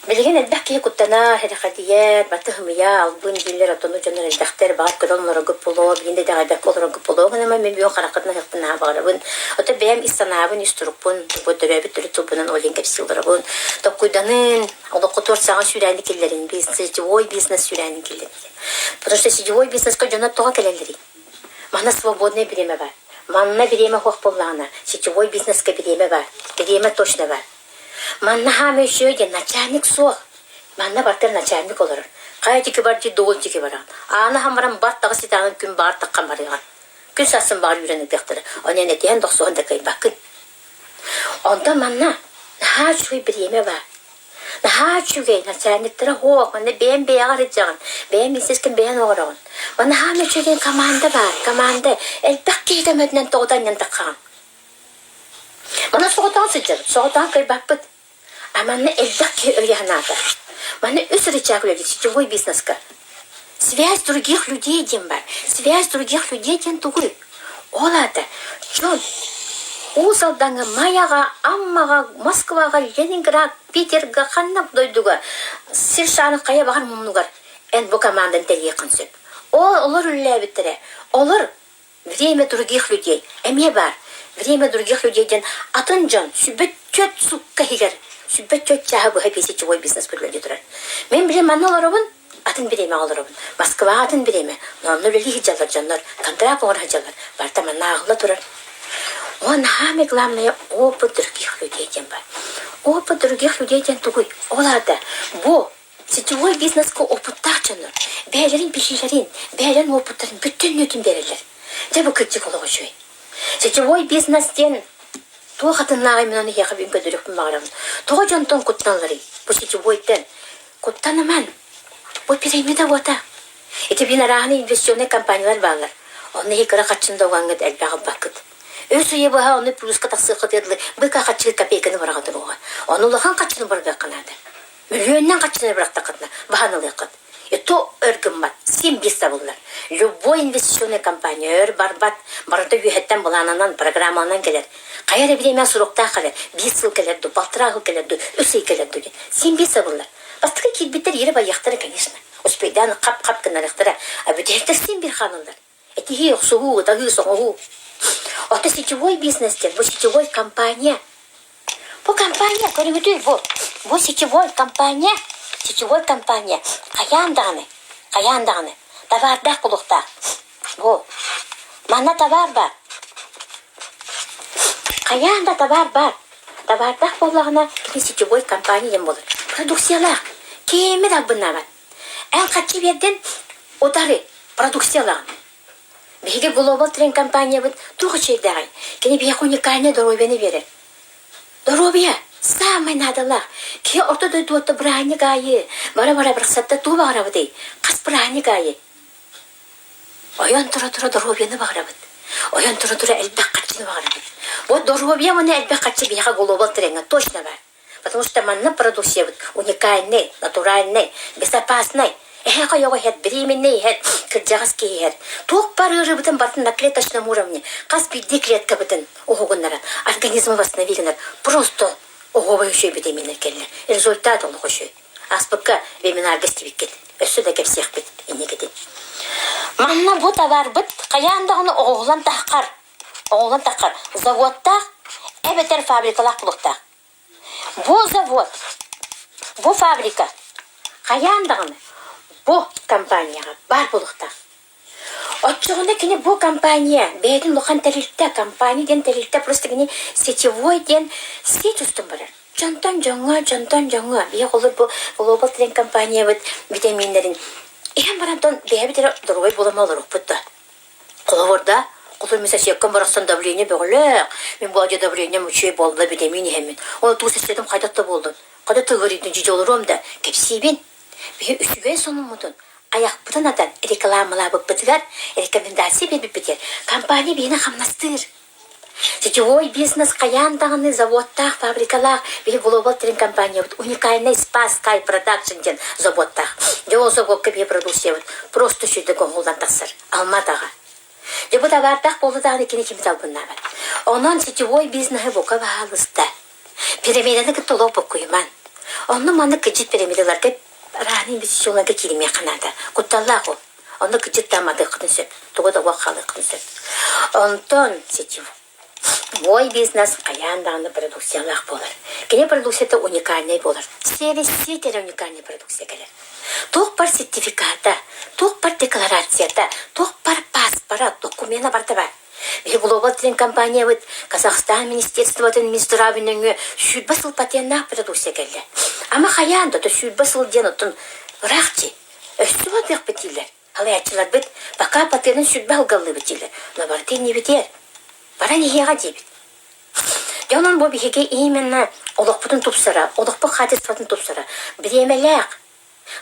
Билигин элбэх киһи куттанар, сэрэхэдийэр, батыһымыйа, албын дииллэр, оттон дьоннор элбэхтэр, баҕар көрөн олороргут буолуо, билигин да итэҕэйбэккэ олороргут буолуо гынан мин бүгүн хараххытын аһыахпын наһаа баҕарабын. Оттон бэйэм ис санаабын, ис турукпун, бу төрөөбүт төрүт тылбынан ол иһин кэпсии олоробун. Толкуйданын, олоххутугар саҥа сүүрээни киллэрин, бизнес, сетевой бизнес сүүрээнин киллэрин. Потому что сетевой бизнеска дьоннор тоҕо кэлэллэрий? Манна свободное бириэмэ баар. Манна бириэмэ суох буоллаҕына, сетевой бизнеска бириэмэ баар. Бириэмэ точно баар. Манна хаама үчүгэй диэн начальник суох. Манна бартыр начальник олорор. Хайа диэки бар дии, дугул диэки бараҕын. Ааны аһан баран бар таҕыс итаҕын күн баҕар таххан барыаҕын. Күн сарсын баҕар үүрэн ыытыахтара. Онон этиһэн дохсуһан да кыайбаккын. Онтон манна наһаа үчүгэй бириэмэ баар. Наһаа үчүгэй, начальниктара суох, манна бэйэм бэйэҕэр илдьэҕин, бэйэм бизнескин бэйэҥ оҥороҕун. Манна наһаа үчүгэй команда баар, команда. Элбэх киһи көмөтүнэн тоҕута анньан таххаҕын. Манна соҕотоҕун сылдьабыт, соҕотоҕун кыайбаппыт. А манна элбэх киһи өйө санаата. Манна үс рычаг үлэлиир сетевой бизнеска. Связь других людей диэн баар. Связь других людей диэн тугуй? Ол аата дьон Уус Алдаҥҥа, Майаҕа, Аммаҕа, Москваҕа, Ленинград, Питерга, ханна дойдуга сир шарын хайа баҕар муннугар эн бу команданы тэрийиэххин сөп. Ол олор үлэлээбиттэрэ. Олор Время других людей эмиэ баар. Время других людей диэн атын дьон сүбэ түөрт сукка иһигэр сүбэ түөрт чааһы быһа сетевой бизнес үлэлии турар. Мин билим манна олоробун, атын бириэмэҕэ олоробун. Москваҕа атын бириэмэ. Но онно үлэлии сылдьаллар дьоннор, контракт оҥоро сылдьаллар. Барыта манна ааҕылла турар. Уонна самое главное опыт других людей диэн баар. Опыт других людей диэн тугуй? Ол аата бу. Сетевой бизнеска опыттаах дьоннор бэйэлэрин билиилэрин, бэйэлэрин уопуттарын бүтүннүүтүн биэрэллэр. Дьэ бу кырдьык олох үчүгэй. Сетевой бизнес диэн туох атыннааҕый мин ону эһиэхэ бүгүн көрдөрүөхпүн баҕарабын. Тоҕо дьонтон куттаналларый? Бу сетевойтан куттаныман. Бу пирамида уота. Ити биир арааһынай инвестиционнай компаниялар бааллар. Онно иһи кыра харчыны да угаҥҥыт элбэх ылбаккыт. Үс үйэ быһа ону плюска тахсыаххытыгар дылы быка харчыгы копейканы быраҕа туруоҕа. Ону улахан харчыны быргыахха наада. Мөлүйүөннэн харчыны бырахтаххытына баһан ылыаххыт. И то өр гыммат, син биир сабыллар. Любой инвестиционная компания өр барбат, барыта үөһэттэн былаанынан, программанан кэлэр. Хайа эрэ бириэмэ суруктаах кэлэр, биир сыл кэлэр дуу, балтараа сыл кэлэр дуу, үс ый кэлэр дуу диэн. Син биир сабыллар. Бастакы киирбиттэр иирэ байыахтара, конечно. Успейдаан хап-хап гынарыахтара. А бүтэһиктэр син биир хаалаллар. Этиһии, охсуһуу, ытаһыы, соҥоһуу. Ото сетевой бизнес диэн, бу сетевой компания. Бу компания, көрүҥүтүй бу. Бу сетевой компания, сетевой компания хайаан даҕаны, хайаан даҕаны табаардаах буолуохтаах. Бу манна табаар баар. Хайаан да табаар баар. Табаардаах буоллаҕына, кини сетевой компания диэн буолар. Продукциялаах. Кими да албыннаабат. Эн харчы биэрдин, утары продукциялаҕын. Биһиги Global Trend компаниябыт туох үчүгэйдээҕий? Кини биһиэхэ уникальнай доруобуйаны биэрэр. Доруобуйа саамай наадалаах. Киһи орто дойдуотта бырааһынньык аайы бара-бара барахсатта тугу баҕарабытый? Хас бырааһынньык аайы? Ойон тура-тура доруобуйаны баҕарабыт. Ойон тура-тура элбэх харчыны баҕарабыт. Вот доруобуйа уонна элбэх харчы биһиэхэ Global Trendҥа точно баар. Потому что манна продукциябыт уникальный, натуральный, безопасный. Эһэҕэ ойоҕо иһэр, беременный иһэр, кырдьаҕас киһи иһэр. Туох бар ыарыыбытын барытын на клеточном уровне хас биирдии клеткабытын уһугуннаран, организмы восстановить гынар. Просто оһуобай үчүгэй витаминнар кэллэ. Результат олох үчүгэй. Ааспыкка вебинарга истибиккит. Өссө да кэпсиэхпит инникитин. Манна бу товарбыт хайаан даҕаны оҕоһулан таххар, оҕоһулан таххар заводтаах эбэтэр фабрикалаах булуохтаах. Бу завод, бу фабрика хайаан даҕаны бу компанияҕа баар буолуохтаах. Оччоҕуна кини бу компания бэйэтин улахан тэрилтэ, компания диэн тэрилтэ просто кини сетевой диэн сеть устун барар. Дьонтон дьоҥҥо, дьонтон дьоҥҥо. Биһи холобур бу Global Trend компаниябыт витаминнэрин иһэн баран бэйэбит эрэ доруобай буолан олоруохпут да. Холобур да, холобур мин соседкам барахсан давление бөҕөлөөх, мин бу адьа давлением үчүгэй буолла витамин иһэммин. Ол туу соседым хайдах да буоллун, хайдах да ыарыйдын дьидьи олоруом да, кэпсиибин. Биһи үчүгэй сонуммутун айахпытын атан рекламалаабыппытыгар, рекомендация биэрбиппитигэр компания биһини хамнастыыр. Сетевой бизнес хайаан даҕаны заводтаах, фабрикалаах, биһи Global Trend компаниябыт уникальный Spa Sky Production диэн заводтаах. Дьэ ол заводка биһи продукциябыт просто сүрдэ оҥоһуллан тахсар. Алматаҕа. Дьэ бу табаардаах буолла даҕаны кини кими талбыннаабат. Онон сетевой бизнеһы бука баһаалыста. Пирамиданы кытта олох буккуйуман. Онно маннык кыдьыт пирамидаларга разные инвестиционнарга кииримиэххэ наада. Кутталлаах ол. Онно кыдьыт да аматыаххытын сөп, тугу да уох хаалыаххытын сөп. Онтон сетевой бизнес хайаан даҕаны продукциялаах буолар. Кини продукцията уникальнай буолар. Сервис эрэ уникальнай продукция кэлэр. Туох бар сертификата, туох бар декларацията, туох бар паспора, докумена барыта бар. Биһи Глобал Трен компаниябыт Казахстан министерствотын Минздравын нөҥүө 20 сыл патеннаах продукция кэллэ. Ама хайаан да 20 сыл диэн оттон ыраах дии. Өссө батыахпыт дииллэр. Халайааччыларбыт пока патенын сүрбэ алгаллыыбыт дииллэр. Но барыта иннибитиэр. Баран иһиэҕэ диибит. Дьэ онон бу биһиги именно олохпутун тупсара, олохпут хаачыстыбатын тупсара, бириэмэлээх,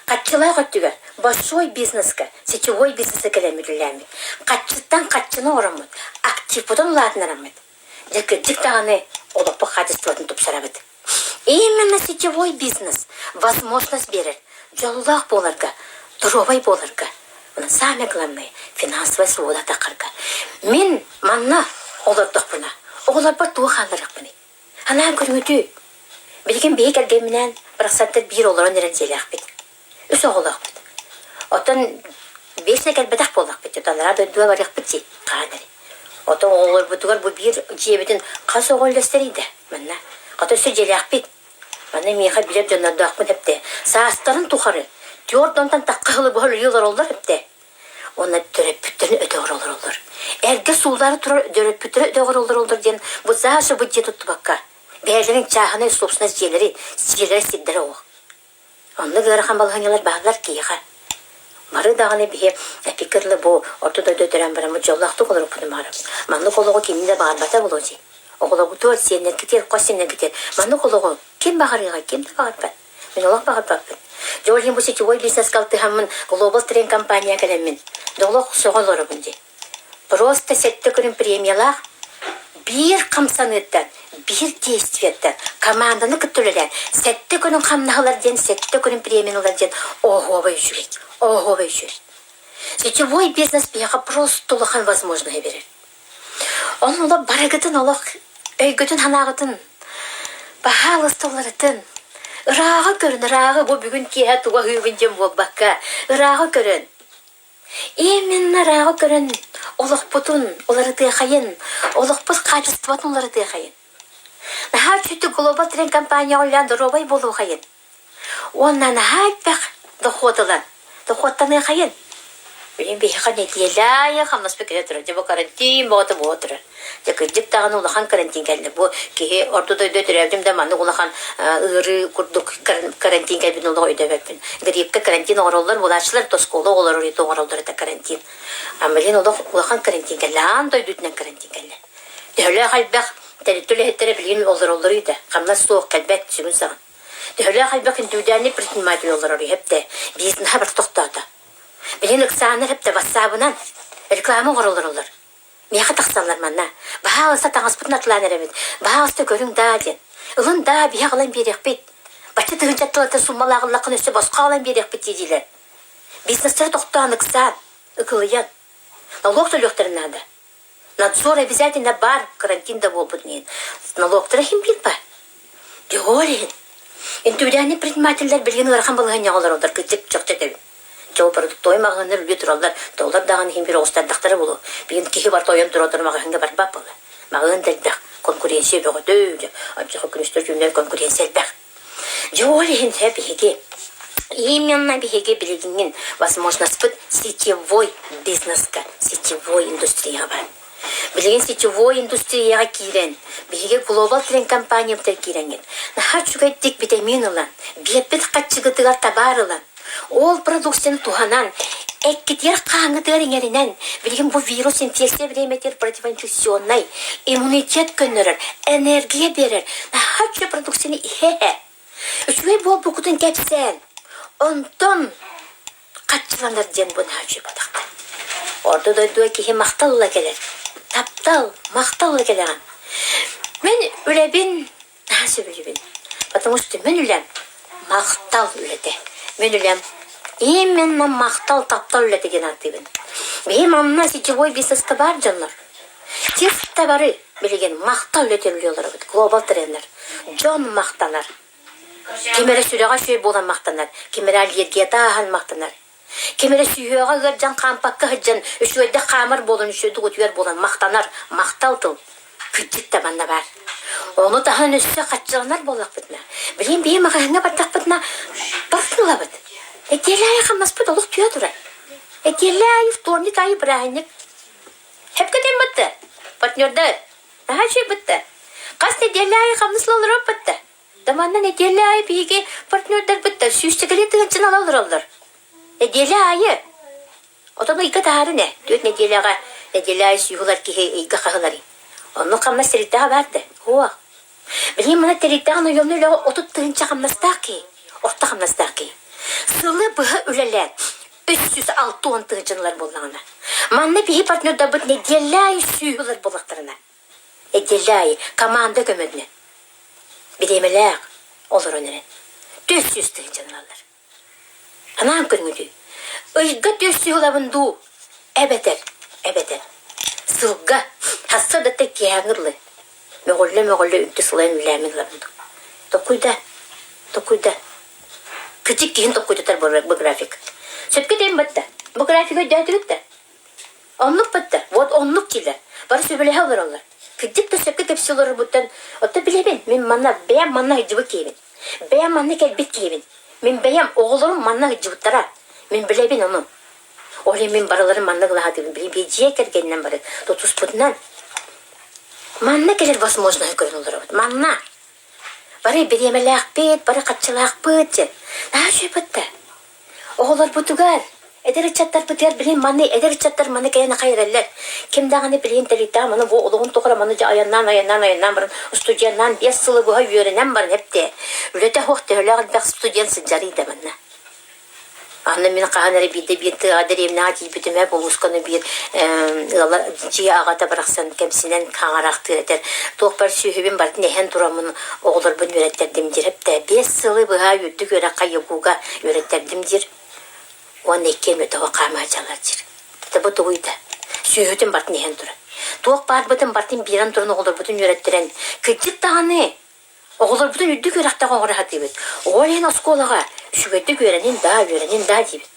Хаччылаах өттүгэр большой бизнеска, сетевой бизнеска кэлэн үлэлээммит, хаччыттан хаччыны оҥороммут, активпытын улаатыннараммыт, дьэ кырдьык даҕаны олохпут хаачыстыбатын тупсарабыт. Именно сетевой бизнес возможность биэрэр дьоллоох буоларга, доруобай буоларга, уонна самое главное финансовая свобода таххарга. Мин манна олордохпуна, оҕолорбор туох хаалларыахпыный? Анаан көрүҥүтүй? Билигин биһи кэргэмминээн барахсаттар биир олорон эрэн дьиэлээхпит. Үс оҕолоохпут. Оттон биэс кэлбэтэх буоллахпыт, анараа дойдуга барыахпыт дии, хаһан эрэ. Оттон оҕолорбутугар бу биир дьиэбитин хас оҕо үллэстэрий да манна. Хата өссө дьиэлээхпит. Манна миэхэ билэр дьоннордоохпун эптэ. Саастарын тухары түөрт онтон тахха сылы быһа үлэлии олороллор эптэ. Уонна төрөппүттэрин өтөҕөр олороллор. Эргэ сууллаары турар төрөппүттэрэ өтөҕөр олороллор диэн бу Саша бу дьиэ туттубакка, бэйэлэрин чааһынай собственность дьиэлэри, дьиэлэрэ сирдэрэ суох. Оннук ыарахан балаһыанньалар бааллар киһиэхэ. Бары даҕаны биһи эпиккэ дылы бу орто дойду төрөөн бараммыт дьоллоохтук олоруппутун баҕарабыт. Маннык олоҕу ким да баҕарбата буолуо дии. Оҕолоргутугар, сиэннэргитигэр, хос сиэннэргитигэр маннык олоҕу ким баҕарыаҕай, ким да баҕарбат. Мин олох баҕарбаппын. Дьэ ол иһин бу сетевой бизнеска алтыһаммын Global Train компания кэлэммин, да олох сөҕө олоробун дии. Просто сэттэ күнүм премиялаах биир хамсаныыттан, биир действиеттэн команданы кытта үлэлээн сэттэ күнүн хамнаһылар диэн сэттэ күнүн премияны ылар диэн оһуобай үчүгэй, оһуобай үчүгэй. Сетевой бизнес биһиэхэ просто улахан возможноһы берер. Онон олох барыгытын олох өйгүтүн-санааҕытын баһаалыста уларытын. Ырааҕы көрүн, ырааҕы бу бүгүн киэһэ тугу аһыыбын диэн буолбакка, ырааҕы көрөн Именно ырааҕы көрөн олохпутун уларытыахайын, олохпут хаачыстыбатын уларытыахайын. Наһаа үчүгэй Global Train компанияҕа үлэлээн доруобай буолуохайын. Уонна наһаа элбэх дохуот ылан, дохуоттаныахайын. Билигин биһиэхэ нэдиэлэ аайы хамнаспыт кэлэ турар. Дьэ бу карантин бөҕөтө буола турар. Дьэ кырдьык даҕаны улахан карантин кэллэ. Бу киһи орто дойду төрөөбүтүм да маннык улахан ыарыы курдук карантин кэлбитин олох өйдөөбөппүн. Гриппкэ карантин оҥороллор, булааччылар оскуола оҕолору оҥороллор это карантин. А билигин олох улахан карантин кэллэ, аан дойдутунан карантин кэллэ. Төһөлөөх элбэх тэрилтэ үлэһиттэрэ билигин олороллор да, хамнас суох кэлбэт сүгүн саҕын. Төһөлөөх элбэх индивидуальный предприниматель олорор иһэптэ, бизнеһа бар тохтоото. Билигин ыксааннар эптэ ватсабынан реклама оҥороллор Миэхэ тахсаллар манна. Баһаалыста таҥаспытын атылаан эрэбит. Баһаалыста көрүҥ даа диэн. Ылын даа, биһи аҕалан биэриэхпит. Бачча тыһыынча тылата суммалаах ыллаххына өссө босхо аҕалан биэриэхпит дии-диилэр. Бизнестэрэ тохтоон ыксаан, ыкылыйан. Налог төлүөхтэрин наада. Надзор обязательно баар, карантин да буолбут иһин. Налогтара иһин биир баар. Дьэ ол иһин. Индивидуальный предпринимателлэр билигин ыарахан балаһыанньаҕа олороллор, кырдьык чахчы этэбин. Дьол продуктовай маҕаһыыннар үлэ тураллар, доллар даҕаны иһин биир оҕустардахтара буолуо. Билигин киһи барыта ойон тура турар маҕаһыыҥҥа барбат буолла. Маҕаһыын да элбэх, конкуренция бөҕөтө, дьэ, алдьархай күнүстэр түүннэр конкуренция элбэх. Дьэ ол иһин сөп биһиги именно биһиги билигиҥҥин возможностьпыт сетевой бизнеска, сетевой индустрияҕа баар. Билигин сетевой индустрияҕа киирэн, биһиги Global Trend компаниябытыгар киирэҥҥит, наһаа үчүгэйдик витамин ылан, биэрбит хаччыгытыгар табаар ылан, ол продукцияны туһанан, эккитигэр хааҥҥытыгар иҥэринэн, билигин бу вирус инфекция бириэмэтигэр противоинфекционнай, иммунитет көннөрөр, энергия биэрэр, наһаа үчүгэй продукцияны иһэ-иһэ, үчүгэй буолбуккутун кэпсээн, онтон Хаччыланар диэн бу наһаа үчүгэй буоллахтар. Орто дойдуга киһи махтал ыла кэлэр. Таптал, махтал ыла кэлэҕин. Мин үлэбин наһаа сөбүлүүбүн. Потому что мин үлэм махтал үлэтэ. Мин үлэм именно махтал, таптал үлэтэ диэн ааттыыбын. Биһи манна сетевой бизнеска баар дьоннор. Чисто бары билигин махтал үлэтэ үлэлии олоробут. Глобал тренер. Дьон махтанар. Ким эрэ сүрэҕэ үчүгэй буолан махтанар, ким эрэ аллергията ааһан махтанар. Ким эрэ сүһүөҕэ ыалдьан хаампакка сылдьан, үчүгэйдик хаамар буолан, үчүгэйдик утуйар буолан махтанар, махтал тыл. Кырдьык да манна баар. Ону таһынан өссө хаччыланар буоллахпытына, билигин биһи маҕаһыыҥҥа бардахпытына, барытын ылабыт. Нэдиэлэ аайы хамнаспыт олох түһэ турар. Нэдиэлэ аайы вторник аайы бырааһынньык. Сөпкө тыыммытты, партнердар. Наһаа үчүгэй бытта. Хас нэдиэлэ аайы хамнас ыла олорор бытта. Да манна нэдиэлэ аайы биһиги партнердарбыт сүүсчэкэлии тыһыынчаны ала олороллор. Нэдиэлэ аайы. Отон ыйга таһарын ээ. Түөрт нэдиэлэҕэ нэдиэлэ аайы сүүһүлэр киһи ыйга хаһыларый. Оннук хамнас тэрилтэҕэ баар да? Суох. Билигин маны тэрилтэҕэ наемный үлэҕэ 30 тыһыынча хамнастаах киһи. Орто хамнастаах киһи. Сылы быһа үлэлээн 360 тыһыынчаны ылар буоллаҕына. Манна биһи партнердарбыт нэдиэлэ аайы сүүһү ылар буоллахтарына. Нэдиэлэ аайы команда көмөтүнэн бириэмэлээх олорон эрэн 400 тыһыынчаны ылаллар. Анаан көрүҥүтүй, ыйга 400 ылабын дуу, эбэтэр, эбэтэр сылга сарсыардаттан киэһээҥҥи дылы мөҕүллэ-мөҕүллэ үнтү сылайан үлэлээммин ылабын дуу. Токуйда, токуйда. Кырдьык киһин токуйдатар бу график. Сөпкө этэн батта. Бу графигы өйдөөтүгүт да? Оннук батта. Вот оннук дииллэр. Бары сөбүлэһэ олороллор. Кырдьык да сөпкө кэпсии олорорбуттан оттон билэбин, мин манна бэйэм манна сылдьыбыт киһибин. Бэйэм манна кэлбит киһибин. Мин бэйэм оҕолорум манна сылдьыбыттара. Мин билэбин ону. Ол иһин мин барыларын манна ылаһатыбын. Билин биир дьиэ кэргэнинэн бары тутуспутунан манна кэлэр возможноһы көрөн олоробут. Манна. Бары бириэмэлээхпит, бары хаччылаахпыт диэн. Наһаа үчүгэй да. Оҕолорбутугар, эдэр ыччаттарбытыгар билин маны эдэр ыччаттар маны кэлэн аха эрэллэр. Ким даҕаны билигин тэрилтэҕэ маны бу олоҕун тухары маны дьэ айаннаан айаннаан айаннаан баран студеннаан биэс сылы быһа үөрэнэн баран эптэ. Үлэтэ суох төһөлөөх элбэх студент сылдьарый да манна. Аны мин хаһан эрэ биирдэ биир тыаҕа дэриэбинэҕэ тиийбитим ээ, улуусканы биир ыала дьиэ аҕата барахсан кэмсинэн хаҥараахтыыр этэр. Туохпар сүөһүбүн барытын эһэн тураммын оҕолорбун үөрэттэрдим диир эптэ. Биэс сылы быһа үрдүк үөрэххэ ЯГУ-га үөрэттэрдим диир. Уонна иккиэн өтөҕө хаамаачалар диир. Дэ бу тугуй да? Сүөһүтүн барытын эһэн туран. Туох баарбытын барытын биэрэн туран оҕолорбутун үөрэттэрэн, кырдьык даҕаны Оҕолорбутун үрдүк үөрэхтээх оҥоро сатыыбыт. Ол иһин оскуолаҕа үчүгэйдик үөрэнин даа, үөрэнин даа диибит.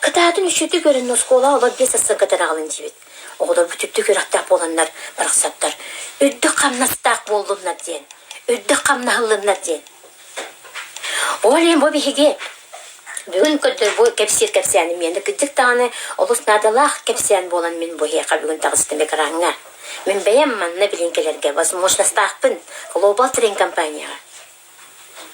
Кытаатын үчүгэйдик үөрэнин оскуолаҕа олор биэс сылга аҕалын диибит. Оҕолорбут үрдүк үөрэхтээх буоланнар барахсаттар үрдүк хамнастаах буоллуннар диэн, үрдүк хамнаһыллыннар диэн. Ол иһин бу биһиги бүгүн көрдөр бу кэпсиир кэпсээним миэнэ кырдьык даҕаны олус наадалаах кэпсээн буолан мин бу эһиэхэ бүгүн таҕыстым экраҥҥа. Мин бэйэм манна билин кэлэргэ возможностаахпын Global Train компанияҕа.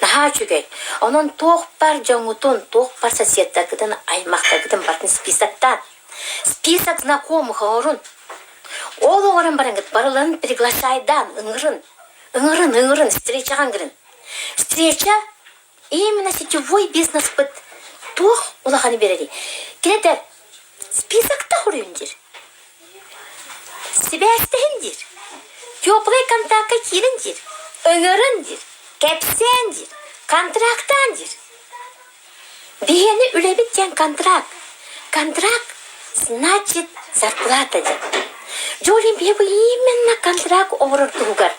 Наһаа үчүгэй. Онон туох бар дьоҥҥутун, туох бар соседтаргытын, аймахтаргытын барытын списоктаан. Список знакомых оҥорун. Ол оҥорон бараҥҥыт барыларын приглашайдаан ыҥырын. Ыҥырын, ыҥырын, встречаҕа ыҥырын. Встреча именно сетевой бизнеспыт туох улаханы биэрэрий? Кини этэр списокта хоруйун диир. Сибээстэһин диир. Теплай контакка киирин диир. Ыҥырын диир. Кэпсээн диир. Контрактаан диир. Биһиэни үлэбит диэн контракт. Контракт значит зарплата диэн. Дьэ ол иһин биһи бу именно контракт оҥорор туһугар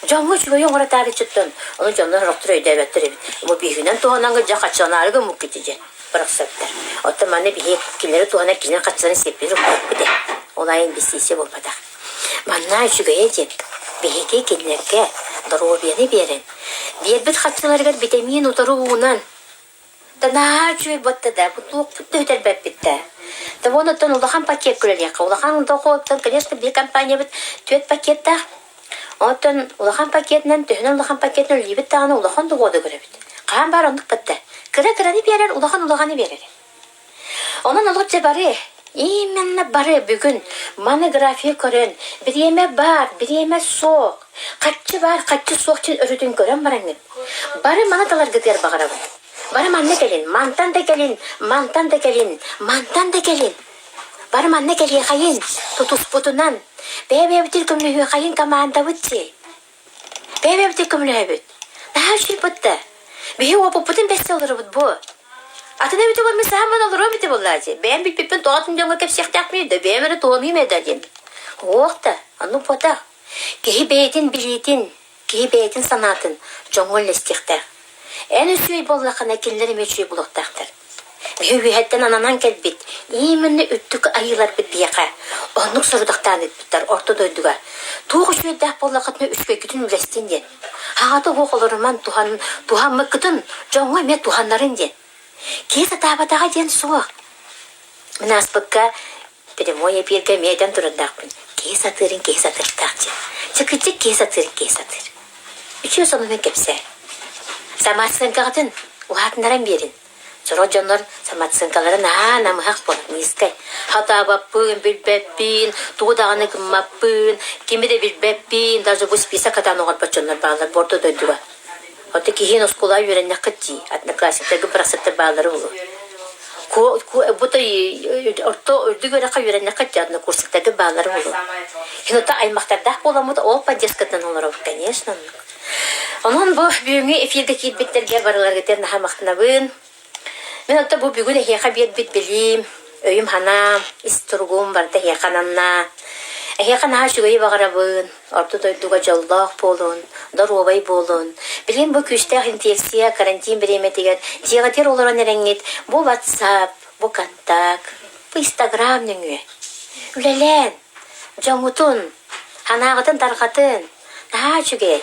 дьоҥҥо үчүгэйи оҥоро таарыччыттан ону дьоннор сорохтор өйдөөбөттөр эбит. Бу биһигинэн туһанаҥҥыт дьэ хаччанаары гыммыккыт диэн бырахсаттар. Оттон манна биһи кинилэри туһанар кинилэр хаччыларын сиэппитин укпаппыт ээ. Ол аайы инвестиция буолбатах. Манна үчүгэйэ диэн биһиги кинилэргэ доруобуйаны биэрэн, биэрбит хаччыларыгар битэмиин утары уунан, да наһаа үчүгэй буотта да, бу туохпут да бүтэрбэппит да. Да вон оттон улахан пакет күлэлиэххэ. Улахан дохуоттан, конечно, биир компаниябыт түөрт пакеттаах. Оттон улахан пакетынан, төһөнөн улахан пакетынан үлэлиибит даҕаны улахан дохуоду көрөбүт. Хаһан баар оннук батта. Кыра-кыраны биэрэр, улахан улаханы биэрэр. Онон олох дьэ бары, именно бары бүгүн монография көрөн, бириэмэ баар, бириэмэ суох, харчы баар, харчы суох диэн өрүтүн көрөн бараҥҥыт, бары маны таларгытыгар баҕарабын. Бары манна кэлин, мантан да кэлин, мантан да кэлин, мантан да кэлин. Бары манна кэлиэхэйин, тутуспутунан, бэйэ-бэйэбитин көмөлөһүөхэйин командабыт дии. Бэйэ-бэйэбитин көмөлөһөбүт. Наһаа үчүгэй да. Биһи уопуппутун бэссе олоробут буо. Атын эбитэ буолла мин сааман олоруом этэ буоллаа дии. Бэйэм билбиппин тоҕо атын дьоҥҥо кэпсиэхтээхпиний да, бэйэм эрэ туһаныым ээ да диэн. Уох да, оннук буотах. Киһи бэйэтин билиитин, киһи бэйэтин санаатын дьоҥҥо үллэстиэхтээх. Эн үчүгэй буоллаххына, кинилэр эмиэ үчүгэй буолуохтаахтар. Биһи үөһэттэн ананан кэлбит, именно үрдүк айыыларбыт биһиэхэ оннук сорудахтаан ыыппыттар орто дойдуга. Туох үчүгэйдээх буоллаххытына үчүгэйгитин үлэстин диэн. Аҕата уох олоруман туһан, туһаммыккытын дьоҥҥо эмиэ туһаннарын диэн. Киһи сатаабатаҕа диэн суох. Мин ааспыкка Прямой эпииргэ эмиэ этэн турардаахпын. Киһи сатыырын киһи сатыахтаах диэн. Чыкычык киһи сатыырын киһи сатыыр. Үчүгэй сонунун кэпсээ. Самооценкаҕытын улаатыннаран биэрин. Сорох дьоннор самооценкалара наһаа намыһах буолар, низкай. Хатаабаппын, билбэппин, тугу даҕаны гыммаппын, кими да билбэппин, даже бу список хатаан оҥорбот дьоннор бааллар бу орто дойдуга. Оттон киһиэн оскуолаҕа үөрэннэххит дии, одноклассниктарга бырахсыттар бааллара буолуо. Бу орто үрдүк үөрэххэ үөрэннэххит дии, однокурсниктарга бааллара буолуо. Иһин аймахтардаах буоламмыт ол поддержкатынан олоробут, конечно, оннук. Онон бу бүгүҥҥү эфиргэ киирбиттэргэ барыларгытыгар наһаа махтанабын. Мин онто бу бүгүн эһиэхэ биэрбит билиим, өйүм-санаам, ис туругум барыта эһиэхэ ананна. Эһиэхэ наһаа үчүгэйи баҕарабын, орто дойдуга дьоллоох буолун, доруобай буолун. Билигин бу күүстээх инфекция карантин бириэмэтигэр дьиэҕитигэр олорон эрэҥҥит бу WhatsApp, бу контакт, бу Instagram нөҥүө үлэлээн, дьоҥҥутун, санааҕытын тарҕатын, Наһаа үчүгэй.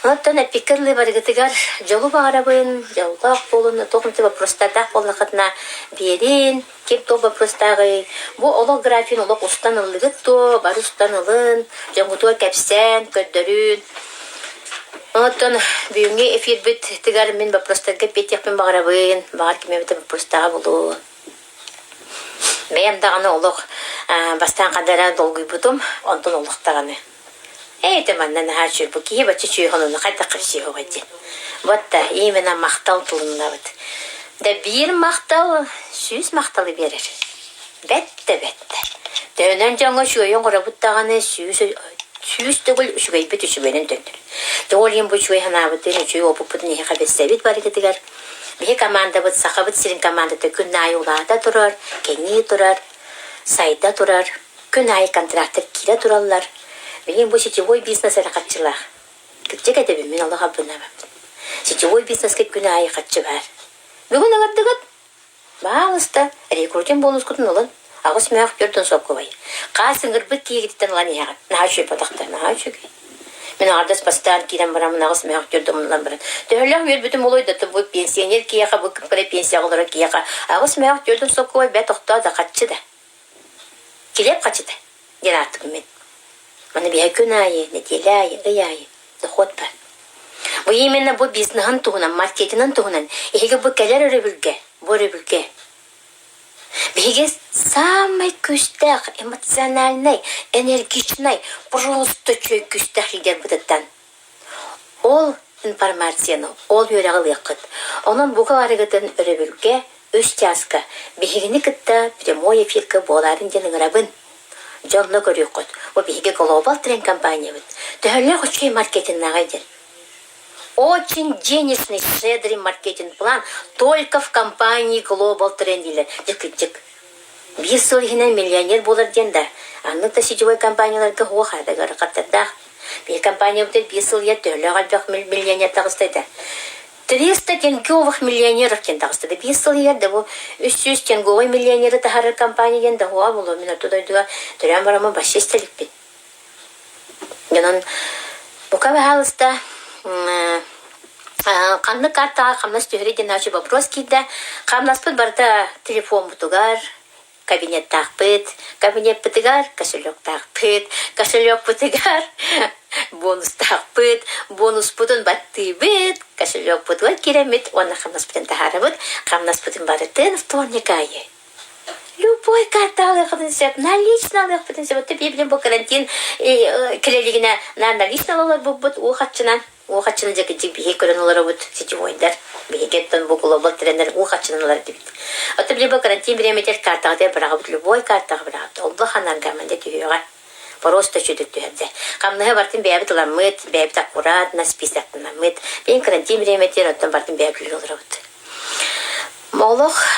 Оттон эппиккэ дылы барыгытыгар дьолу баҕарабын, дьоллоох буолун, туох эмит вопростардаах буоллаххытына биэрин, ким туох вопростааҕый, бу олох графигын олох устан ыллыгыт дуо, бары устан ылын, дьоҥҥутугар кэпсээн, көрдөрүн. Оттон бүгүҥҥү эфирбитигэр мин боппуруостарга эппиэттиэхпин баҕарабын. Баҕар ким эбитэ боппуруостааҕа буолуо. Бэйэм даҕаны олох бастаан ханна эрэ долгуйбутум, онтон олох даҕаны. Ээ, ити манна наһаа үчүгэй, бу киһи бачча үчүгэй хонуну хайдах көрсүөҕэй диэн. Вот да, именно махтал тылыннабыт. Да биир махтал сүүс махталы биэрэр. Бэттэ бэттэ. Төһөнөн дьоҥҥо үчүгэйи оҥоробут даҕаны сүүс сүүс төгүл үчүгэйбит үчүгэйинэн төннөр. Тоҕо ол иһин бу үчүгэй санаабытын, үчүгэй уопуппутун эһиэхэ билсэбит барыгытыгар. Биһи командабыт Сахабыт сирин командата күн аайы улаата турар, кэҥии турар, сайда турар. Күн аайы контрактар киирэ тураллар. Билигин бу сетевой бизнес эрэ харчылаах. Кырдьык этэбин, мин олох албыннаабаппын. Сетевой бизнеска күн аайы харчы баар. Бүгүн ыҥырдыгыт? Баалыста, рекрутинг бонускутун ылын. Аҕыс мөөх 40 солкуобай. Хаас ыҥырбыт киһигититтэн ылан иһэҕин. Наһаа үчүгэй ботахтар, наһаа үчүгэй. Мин аҥардас бастаан киирэн бараммын аҕыс мөөх түөрт ылан баран. Төһөлөөх үөрбүтүм буолуой да бу пенсионер киһиэхэ, бу кыра пенсияҕа олорор киһиэхэ аҕыс мөөх 40 солкуобай бэт тохтоо да хаччы да. Килиэп хаччыта диэн ааттыыбын мин. Маны биһэ күн аайы, нэдиэлэ аайы, ый аайы дохуот бар. Бу именно бу бизнеһын туһунан, маркетинын туһунан эһиги бу кэлэр өрөбүлгэ, бу өрөбүлгэ биһиги самай күүстээх, эмоциональнай, энергичнай, просто үчүгэй күүстээх лидербытыттан Ол информацияны, ол үөрэҕи ылыаххыт. Онон бука барыгытын өрөбүлгэ үс чааска биһигини кытта прямой эфиргэ буолаарын диэн ыҥырабын. Дьонно көрүөххүт. Бу биһиги Global Trend компаниябыт. Төһөлөөх үчүгэй маркетиннааҕый диэн. Очень денежный, щедрый маркетинг-план только в компании Global Trend дииллэр. Дьэ кырдьык. Биир сыл иһинэн миллионер буолар диэн да, аннык да сетевой компанияларга суох ыарахаттардаах. Биир компаниябытыгар биир сыл иһигэр төһөлөөх элбэх миллионер таҕыста этэ. 300 тенговых миллионеров диэн таҕыста да биир сыл иһигэр да бу 300 тенговый миллионеры таһаарар компания диэн да уоҕа буолуо мин орто дойдуга төрөөн бараммын вообще истэ иликпин. Онон бука баһаалыста ханнык картаҕа хамнас түһэрий диэн научный вопрос киирдэ. Хамнаспыт барыта телефоммутугар, кабинеттаахпыт, кабинеппытыгар кошелектаахпыт, кошелекпутугар бонустаахпыт, бонуспутун баттыыбыт, кошелекпутугар киирэммит уонна хамнаспытын таһаарабыт, хамнаспытын барытын вторник аайы Любой карта алыахпытын сөп, налично алыахпытын сөп. Оттон биир бу карантин кэлэлигинэ налично олорбуппут уу хаччынан уу хаччыны дьэ кырдьык биһиги көрөн олоробут сетевойдар биһиги оттон бу глобал трендер уу хаччынан ылар этибит. Оттон били бу карантин бириэмэтигэр картаҕытыгар быраҕабыт любой картаҕа быраҕабыт. Олбу ханаргаман дьэ түһүөҕэ. Просто үчүгэй түһэрдэ. Хамнаһы бартын бэйэбит ыламмыт, бэйэбит аккуратно списоктанаммыт. Билин карантин бириэмэтигэр оттон бартын бэйэбит олоробут. Олох.